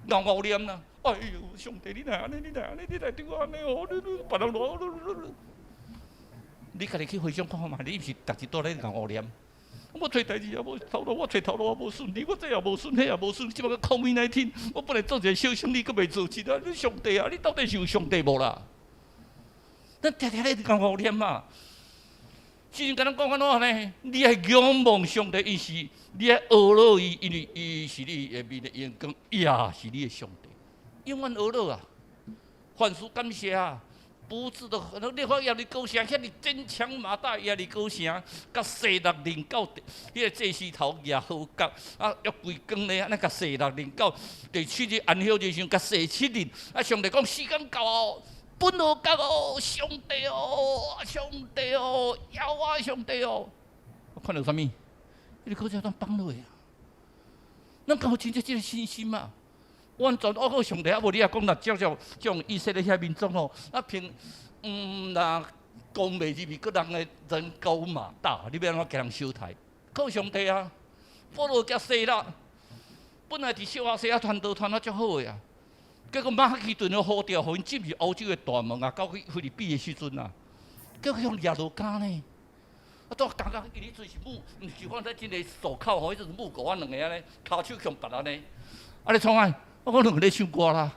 ，𠢕𠢕念啦。哎喲，上帝，你哪按呢？你哪按呢？你來對我按呢哦？你你別人囉，你家己去回想看看覓，你毋是逐日都咧𠢕𠢕念？我揣代誌也無頭路，我揣頭路也無順利，我這也無順，彼也無順，這擺閣 COVID-19，我本來做一個小生意，閣袂做起來。你上帝啊，你到底是有上帝無啦？咱定定咧𠢕𠢕念嘛。聖經共咱講按怎呢？你愛仰望上帝，伊是你愛學落伊，因為伊是你的面的榮光，也是你的上帝。永遠學落啊！凡事感謝啊！不住的，你看耶利哥城遐爾堅強馬大，耶利哥城，共西六人到彼個祭司頭舉號角，啊，約規工咧，按呢共西六人到第七日安息日時陣，共西七日，啊，上帝講時間到哦，分號角哦，上帝哦，上帝哦，搖啊，上帝哦，我看著啥物？耶利哥城當放落啊！咱敢有真正這個信心啊？完全我靠上帝啊！無你也講若照照這種以色列遐民族吼，啊憑若攻袂入去，閣人的人高馬大，你欲按怎共人相刣？靠上帝啊！保羅共西拉，本來佇小亞細亞傳道傳啊足好的啊，結果馬其頓的呼召，予𪜶進入歐洲的大門啊，到去腓立比的時陣啊，結果予掠落監呢。啊，拄剛剛因為彼陣是木，毋是講咱這個鎖銬吼，彼陣是木狗啊兩个按呢，跤手強拔按呢，啊咧創啥？我講兩個咧唱歌啦，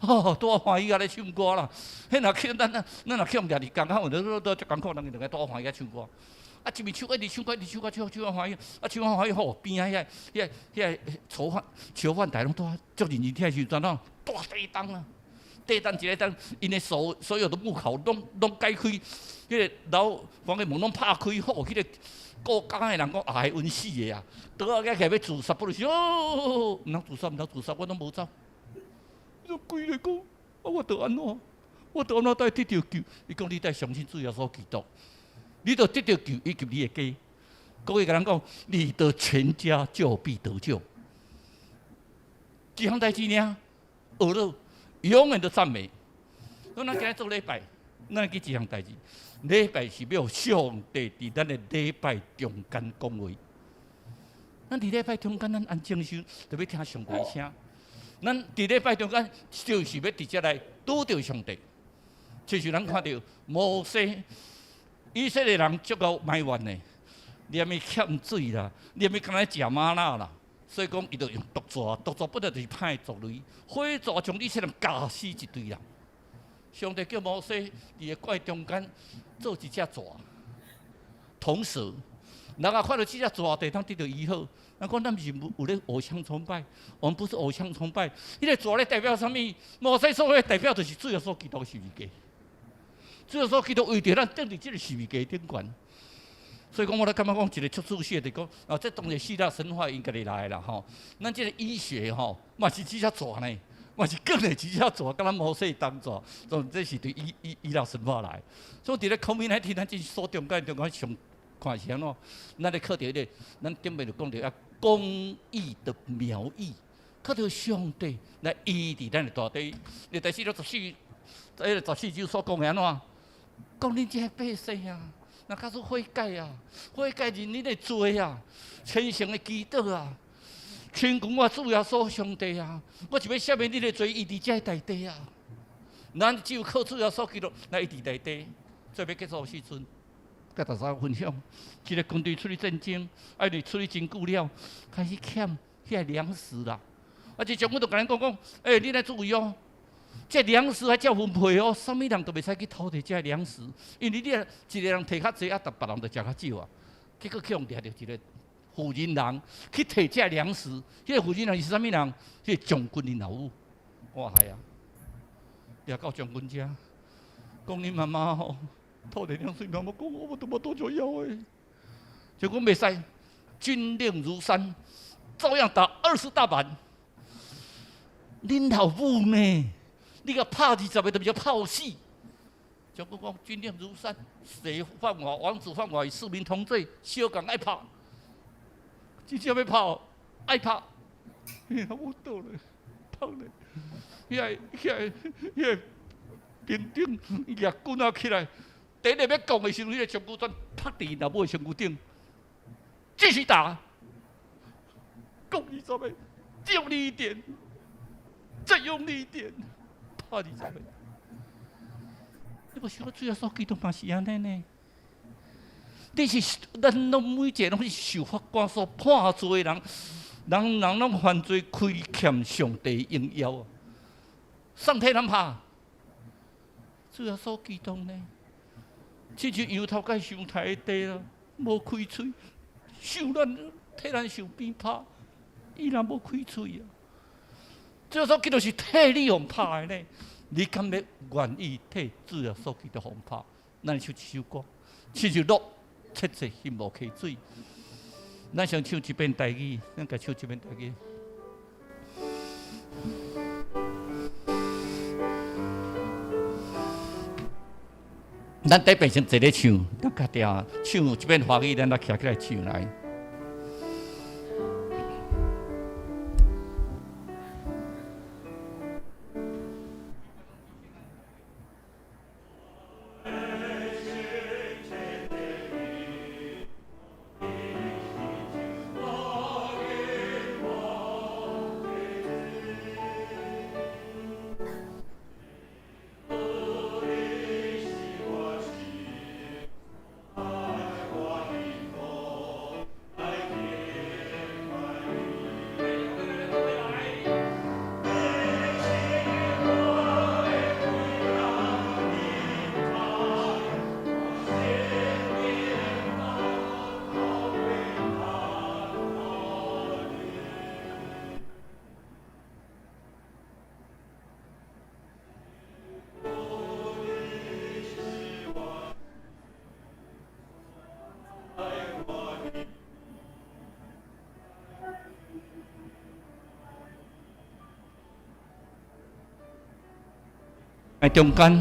吼，拄仔歡喜仔咧唱歌啦。彼若去咱咱咱若去予掠佇監口，都都足艱苦，人兩個拄仔歡喜仔唱歌。啊，一面唱一直唱歌，一直唱歌，唱唱歡喜，啊，唱歡喜吼，邊仔遐遐遐囚犯囚犯台攏拄仔足認真聽時陣，怎大地動啊！地動一个動，𪜶的所所有的木銬攏攏解開，彼個牢房的門攏拍開，吼，彼個顧監的人講啊，會暈死的啊！倒仔起來欲自殺，不就是哦，毋通自殺，毋通自殺，我攏無走。伊規個講，啊，我著按怎？我著按怎才會得著救？伊講你愛相信主耶穌基督，你著得著救以及你的家。閣會共人講，你的全家就必得救。一項代誌爾，學了永遠都讚美。咱今日做禮拜，咱記一項代誌。禮拜是欲上帝佇咱的禮拜中間講話。咱佇禮拜中間，咱安靜時，就欲聽上帝聲。咱佇禮拜中間，就是欲直接來拄著上帝。親像咱看著摩西，以色列人足夠埋怨的，念伊欠水啦，念伊敢若食嗎哪啦，所以講伊就用毒蛇，毒蛇本來就是歹的族類，火蛇將以色列人咬死一堆人。上帝叫摩西佇個怪中間做一隻蛇，同時，人若看著這隻蛇，就會當得著醫好。人講咱毋是有咧偶像崇拜，我們不是偶像崇拜。彼個蛇咧代表啥物？摩西所謂代表就是主耶穌基督的十字架。主耶穌基督為著咱釘佇這個十字架頂懸。所以講，我咧感覺講一個足自私的，就講啊，這當然希臘神話𪜶家己來的啦吼。咱這個醫學吼，嘛是這隻蛇呢，嘛是更的這隻蛇，佮咱摩西當蛇，總這是對希臘神話來。所以佇咧 COVID-19，咱這是所中間中間上看是按怎？咱咧靠著彼個，咱頂面就講著啊，公義的苗裔，靠著上帝來醫治咱的大地。你第四章十四，彼個十四章所講的按怎？講恁這个百姓啊！若假使悔改啊，悔改認恁的罪啊，虔誠的祈禱啊，懇求我主耶穌上帝啊，我就欲赦免恁的罪，醫治這個大地啊。咱只有靠主耶穌基督來醫治大地。最尾結束的時陣，佮大家分享，一個軍隊出去戰爭，啊，因為出去真久了，開始欠遐糧食啦。啊，這將軍就共𪜶講講，欸，恁愛注意哦，這糧食愛照分配哦，啥物人都袂使去偷摕這糧食，因為你一個人摕較濟，啊，別人就食較少啊。結果去予掠著一個婦人人去摕這糧食，彼個婦人人是啥物人？彼個將軍𪜶老母。哇，係啊，掠到將軍遮，講恁媽媽吼，偷摕糧食，媽媽講我都無多少枵的。將軍袂使，軍令如山，照樣打20大板。恁老母呢？你共拍20個，都袂拍死。將軍講軍令如山，誰犯法，王子犯法與市民同罪，小共愛拍，真正欲拍，愛拍。老母倒咧，拍咧，彼個兵丁舉棍仔起來，第一個欲講的時陣，彼個將軍全拍佇𪜶老母的身軀頂，繼續打，講20個，用力一點，再用力一點，拍20個。你無想主耶穌基督嘛是按呢呢？你是咱攏每一個攏是受法官所判罪的人，人人攏犯罪，虧欠上帝榮耀。上帝通拍？主耶穌基督呢？親像羊頭殼傷刣地啦，無開喙，受咱替咱受鞭拍，伊若無開喙啊！主耶穌基督是替你予拍的呢，你敢欲願意替主耶穌基督予拍？咱唱一首歌，親像鹿切切心無溪水。咱先唱一遍台語，咱共唱一遍台語。咱第一遍先坐咧唱，咱家己唱一遍華語，咱來徛起來唱來。喺中間，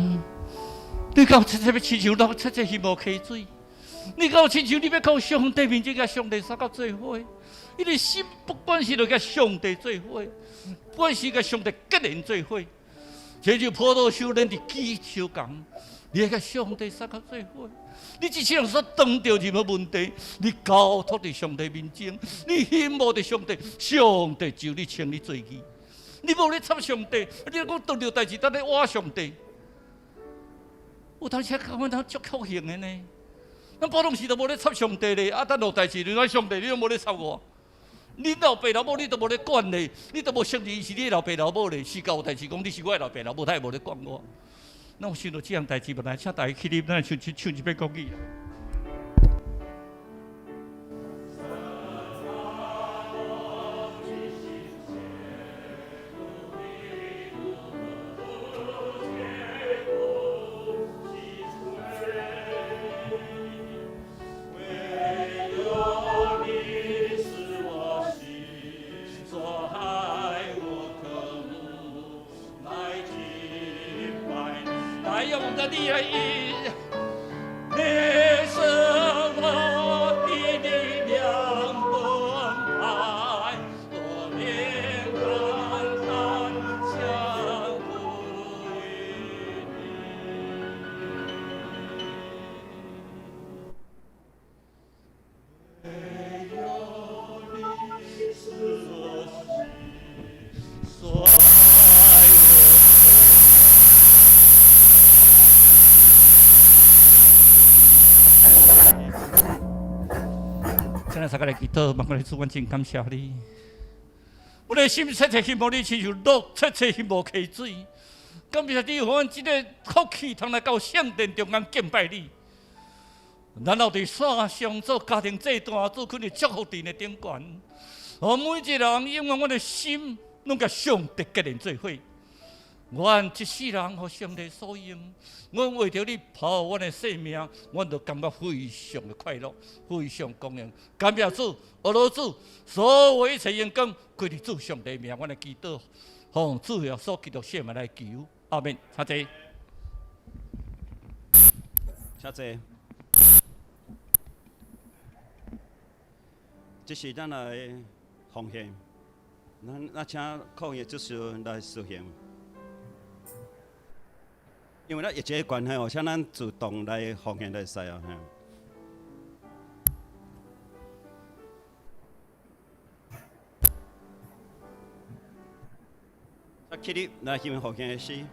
你敢有切切欲親像鹿，切切心無溪水？你敢有親像你欲到上帝面前，共上帝相佮做伙？你的心不管是著共上帝做伙，不管是共上帝結連做伙，這就普渡修煉佇基相仝，你愛共上帝相佮做伙。你這世人所當著任何問題，你交託佇上帝面前，你希望佇上帝，上帝就你稱你做義。你無咧插上帝，你講當著代誌，當咧挖上帝。有當時感覺咱足確幸的呢。咱普通時都無咧插上帝咧，啊，等落代誌，你講上帝，你攏無咧插我。恁老爸老母你都無咧管咧，你都無承認伊是你老爸老母咧。是到有代誌講你是我的老爸老母，他會無咧管我。咱有想著這項代誌，來請大家起立，咱來唱唱一遍國語。大家來祈禱，望主，阮真感謝你。阮的心切切希望你，親像鹿切切心無溪水。感謝你，予阮這个福氣通來到聖殿中間敬拜你。咱後佇線上做家庭祭壇，做囥佇祝福殿的頂懸。予每一个人永遠阮的心攏共上帝結連做伙。阮一世人予上帝所用，阮為著你拋阮的性命，阮就感覺非常的快樂，非常光榮。感謝主，阿羅主，所有一切榮光歸佇主上帝名，阮來祈禱，奉主耶穌基督聖名來求，阿們。請坐。請坐。這是咱來奉獻，咱請抗疫執事來實行。因為咱疫情的關係哦，請咱自動來奉獻來使哦。啊，起立來行奉獻的詩。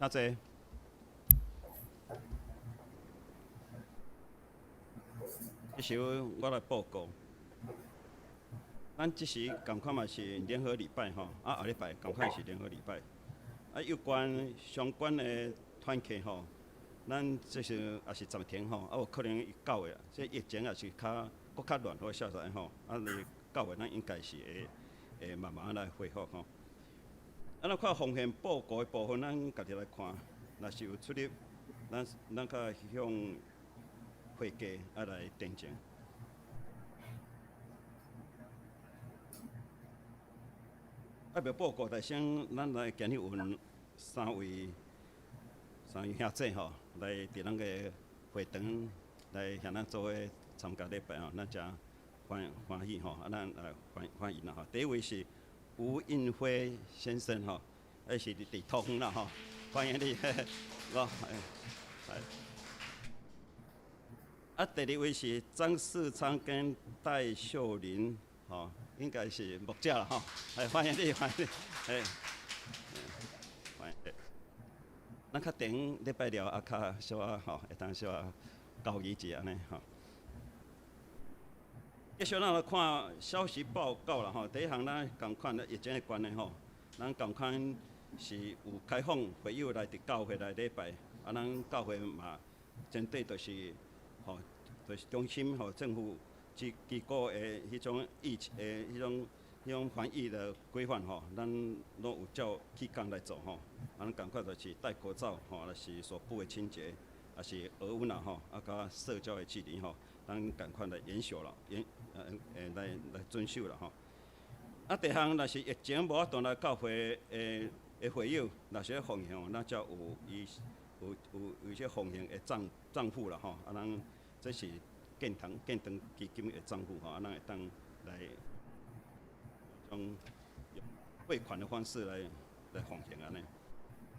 請坐。這時我來報告，咱這時仝款嘛是聯合禮拜吼，啊後禮拜仝款是聯合禮拜。啊，有關相關的團契吼，咱這時也是暫停吼，啊有可能伊9月，這疫情也是較閣較亂好消息吼，啊，你9月咱應該是會慢慢來恢復吼。啊，咱看奉獻報告的部分，咱家己來看，若是有出入，咱較向會計啊來訂正。啊，欲報告，但先咱來今日有三位兄姊吼，來佇咱個會堂來向咱做伙參加禮拜吼，咱誠歡喜吼，啊，咱來歡迎啦吼。第一位是吳應輝先生吼，彼是佇桃園啦吼，歡迎你，好，來。啊，第二位是張世昌跟戴秀玲，吼，應該是牧者啦吼，來歡迎你，歡迎你，哎，歡迎。咱較等禮拜了啊，較小可吼，會當小可交誼一下按呢吼。繼續咱來看消息報告啦吼，第一項咱仝款疫情的關係吼，咱仝款是有開放會友來佇教會來禮拜，啊，咱教會嘛針對就是吼，就是中心吼政府機構的彼種疫情的彼種防疫的規範吼，咱攏有照去工來做吼，啊，咱仝款就是戴口罩吼，抑是手部的清潔，抑是額溫啦吼，啊，佮社交的距離吼，咱仝款來嚴守啦，嚴來遵守啦吼。啊，第二項若是疫情無法度來教會的會友，若是咧奉獻，咱才有伊有些奉獻的帳戶啦吼，啊，咱這是建堂基金的帳戶吼，啊，咱會當來用匯款的方式來奉獻按呢。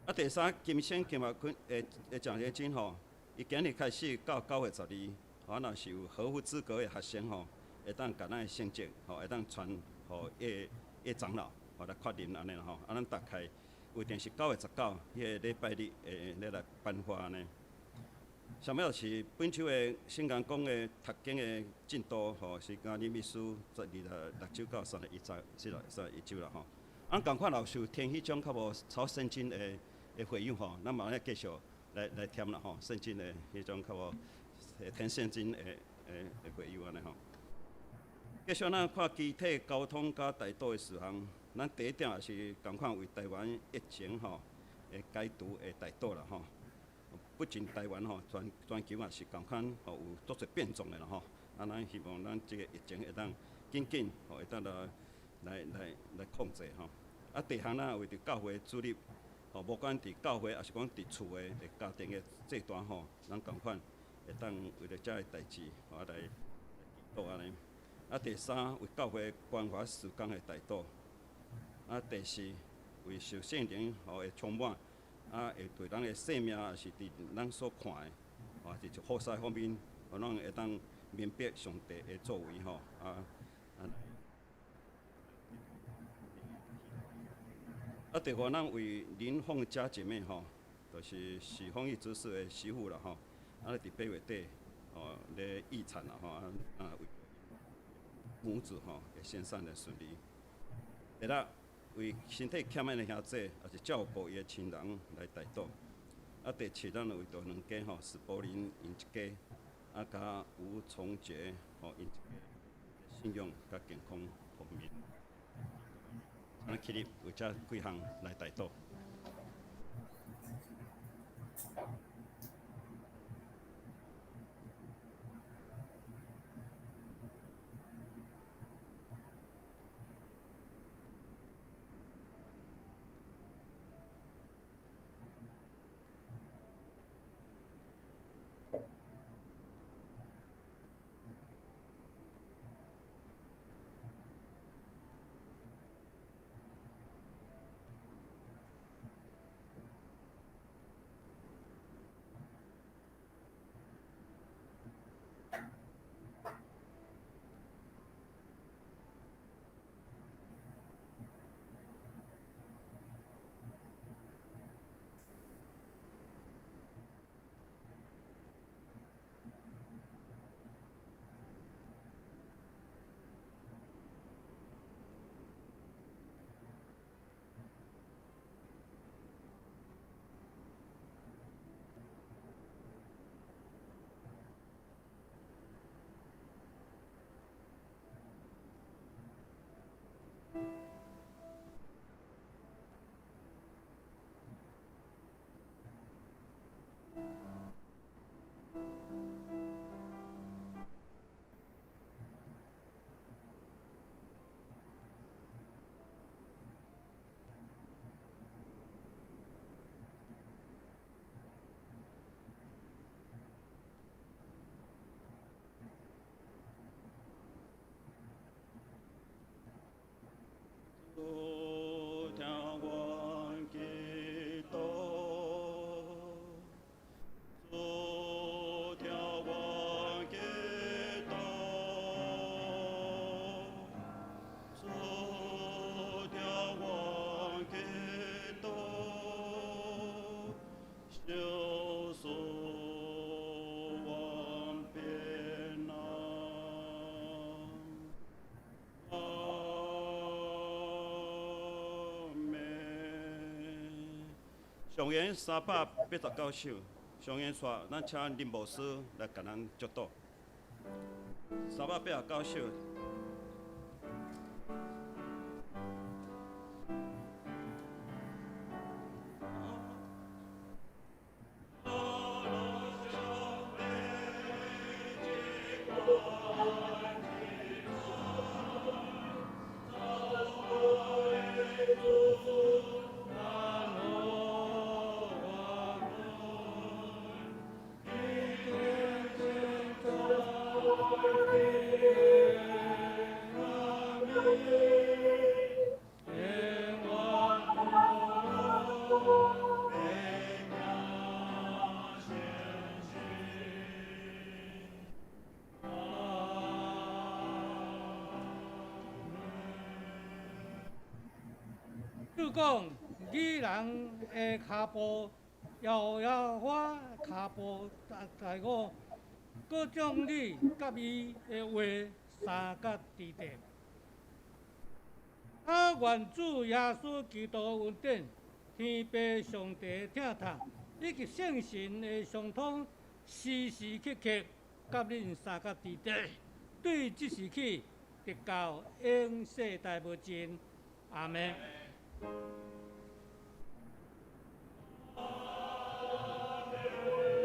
啊，第三，金星金額坤的獎學金吼，伊今日開始到9月12，啊，若是有合乎資格的學生吼，會當共咱的成績吼，會當傳予葉葉長老吼來確認按呢啦吼。啊，咱大概有定是9月19，彼个禮拜日會咧來頒發按呢。啥物是本周的聖言講的讀經的進度吼，是加利米書26周到31周，31周啦吼。啊，仝款老師填彼種較無抄聖經的會友吼，咱嘛咧繼續來填啦吼，聖經的彼種較無填聖經的會友按呢吼。繼續咱看機體交通佮代禱的事項，咱第一點也是仝款為台灣疫情吼的解除的代禱啦吼。不僅台灣吼，全球也是仝款吼，有足濟變種的啦吼。啊，咱希望咱這個疫情會當緊緊吼，會當來控制吼。啊，第二項咱為著教會主日吼，無管佇教會，抑是講佇厝的家庭的祭壇吼，咱仝款會當為著遮个代誌吼來祈禱按呢。啊，第三為教會關懷事工的代禱。啊，第四為受聖靈吼的充滿，啊，會對咱的生命，抑是佇咱所看的，吼，佇好勢方面，予咱會當明白上帝的作為吼，啊啊。啊，第五，咱為林鳳嘉姐妹吼，就是許鳳玉執事的媳婦啦吼，啊，佇8月底吼咧預產啦吼，啊啊為母子吼會生產的順利。第六，為身體欠的兄弟，抑是照顧伊的親人來代禱。啊，第七，咱為著兩家吼，史柏林𪜶一家，啊，佮吳崇杰吼𪜶一家信仰佮健康方面。咱起立為這幾項來代禱。主聽阮祈禱，主聽阮祈禱，主聽阮祈禱，小恕阮平安。阿們。上弦389首，上弦煞，咱請林牧師來共咱祝禱。389首。主講，義人的跤步，搖搖我跤步在我，閣將你佮伊的話相佮佇地。啊，願主耶穌基督恩典、天父上帝疼痛，以及聖神的相通，時時刻刻佮恁相佮佇地，對這時起，直到永世代無盡。阿們。阿們。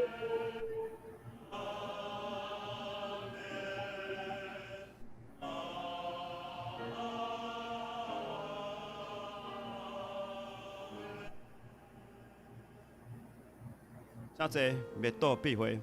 請坐，默禱閉會。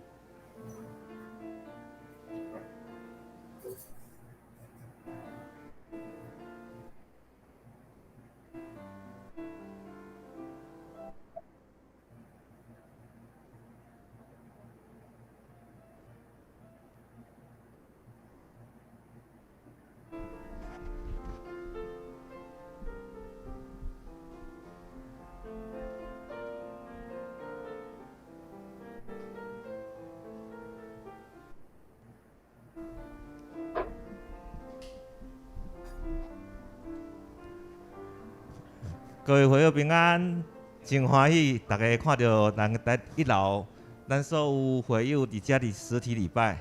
各位會友平安，真歡喜大家看著咱佇一樓，咱所有會友佇遮佇實體禮拜。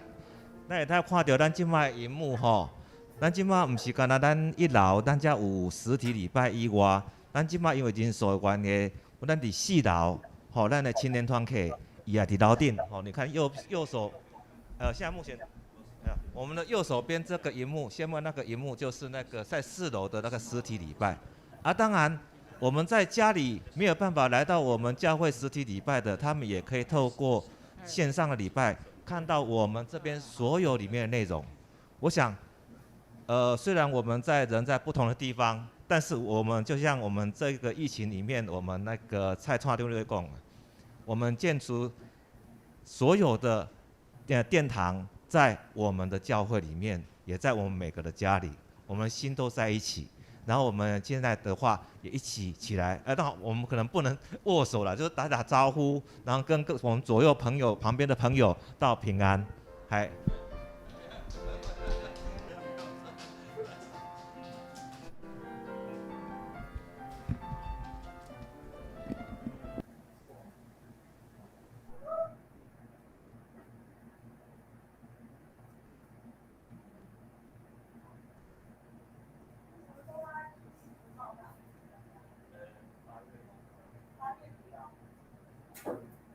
咱會通看著咱這擺螢幕吼，咱這擺毋是干焦咱一樓，咱遮有實體禮拜以外，咱這擺因為人數的關係，咱佇四樓，吼，咱的青年團契伊也佇樓頂，吼，你看右右手，現在目前，我們的右手邊這個螢幕，下面那個螢幕就是那個在四樓的那個實體禮拜。啊，當然。我們在家裡沒有辦法來到我們教會實體禮拜的，他們也可以透過線上的禮拜看到我們這邊所有裡面的內容。我想，雖然我們在人在不同的地方，但是我們就像我們這個疫情裡面，我們那個蔡創丟那講，我們建築所有的殿堂在我們的教會裡面，也在我們每個的家裡，我們心都在一起。然後我們現在的話也一起起來，當然我們可能不能握手了，就是打打招呼，然後跟各我們左右朋友旁邊的朋友道平安，還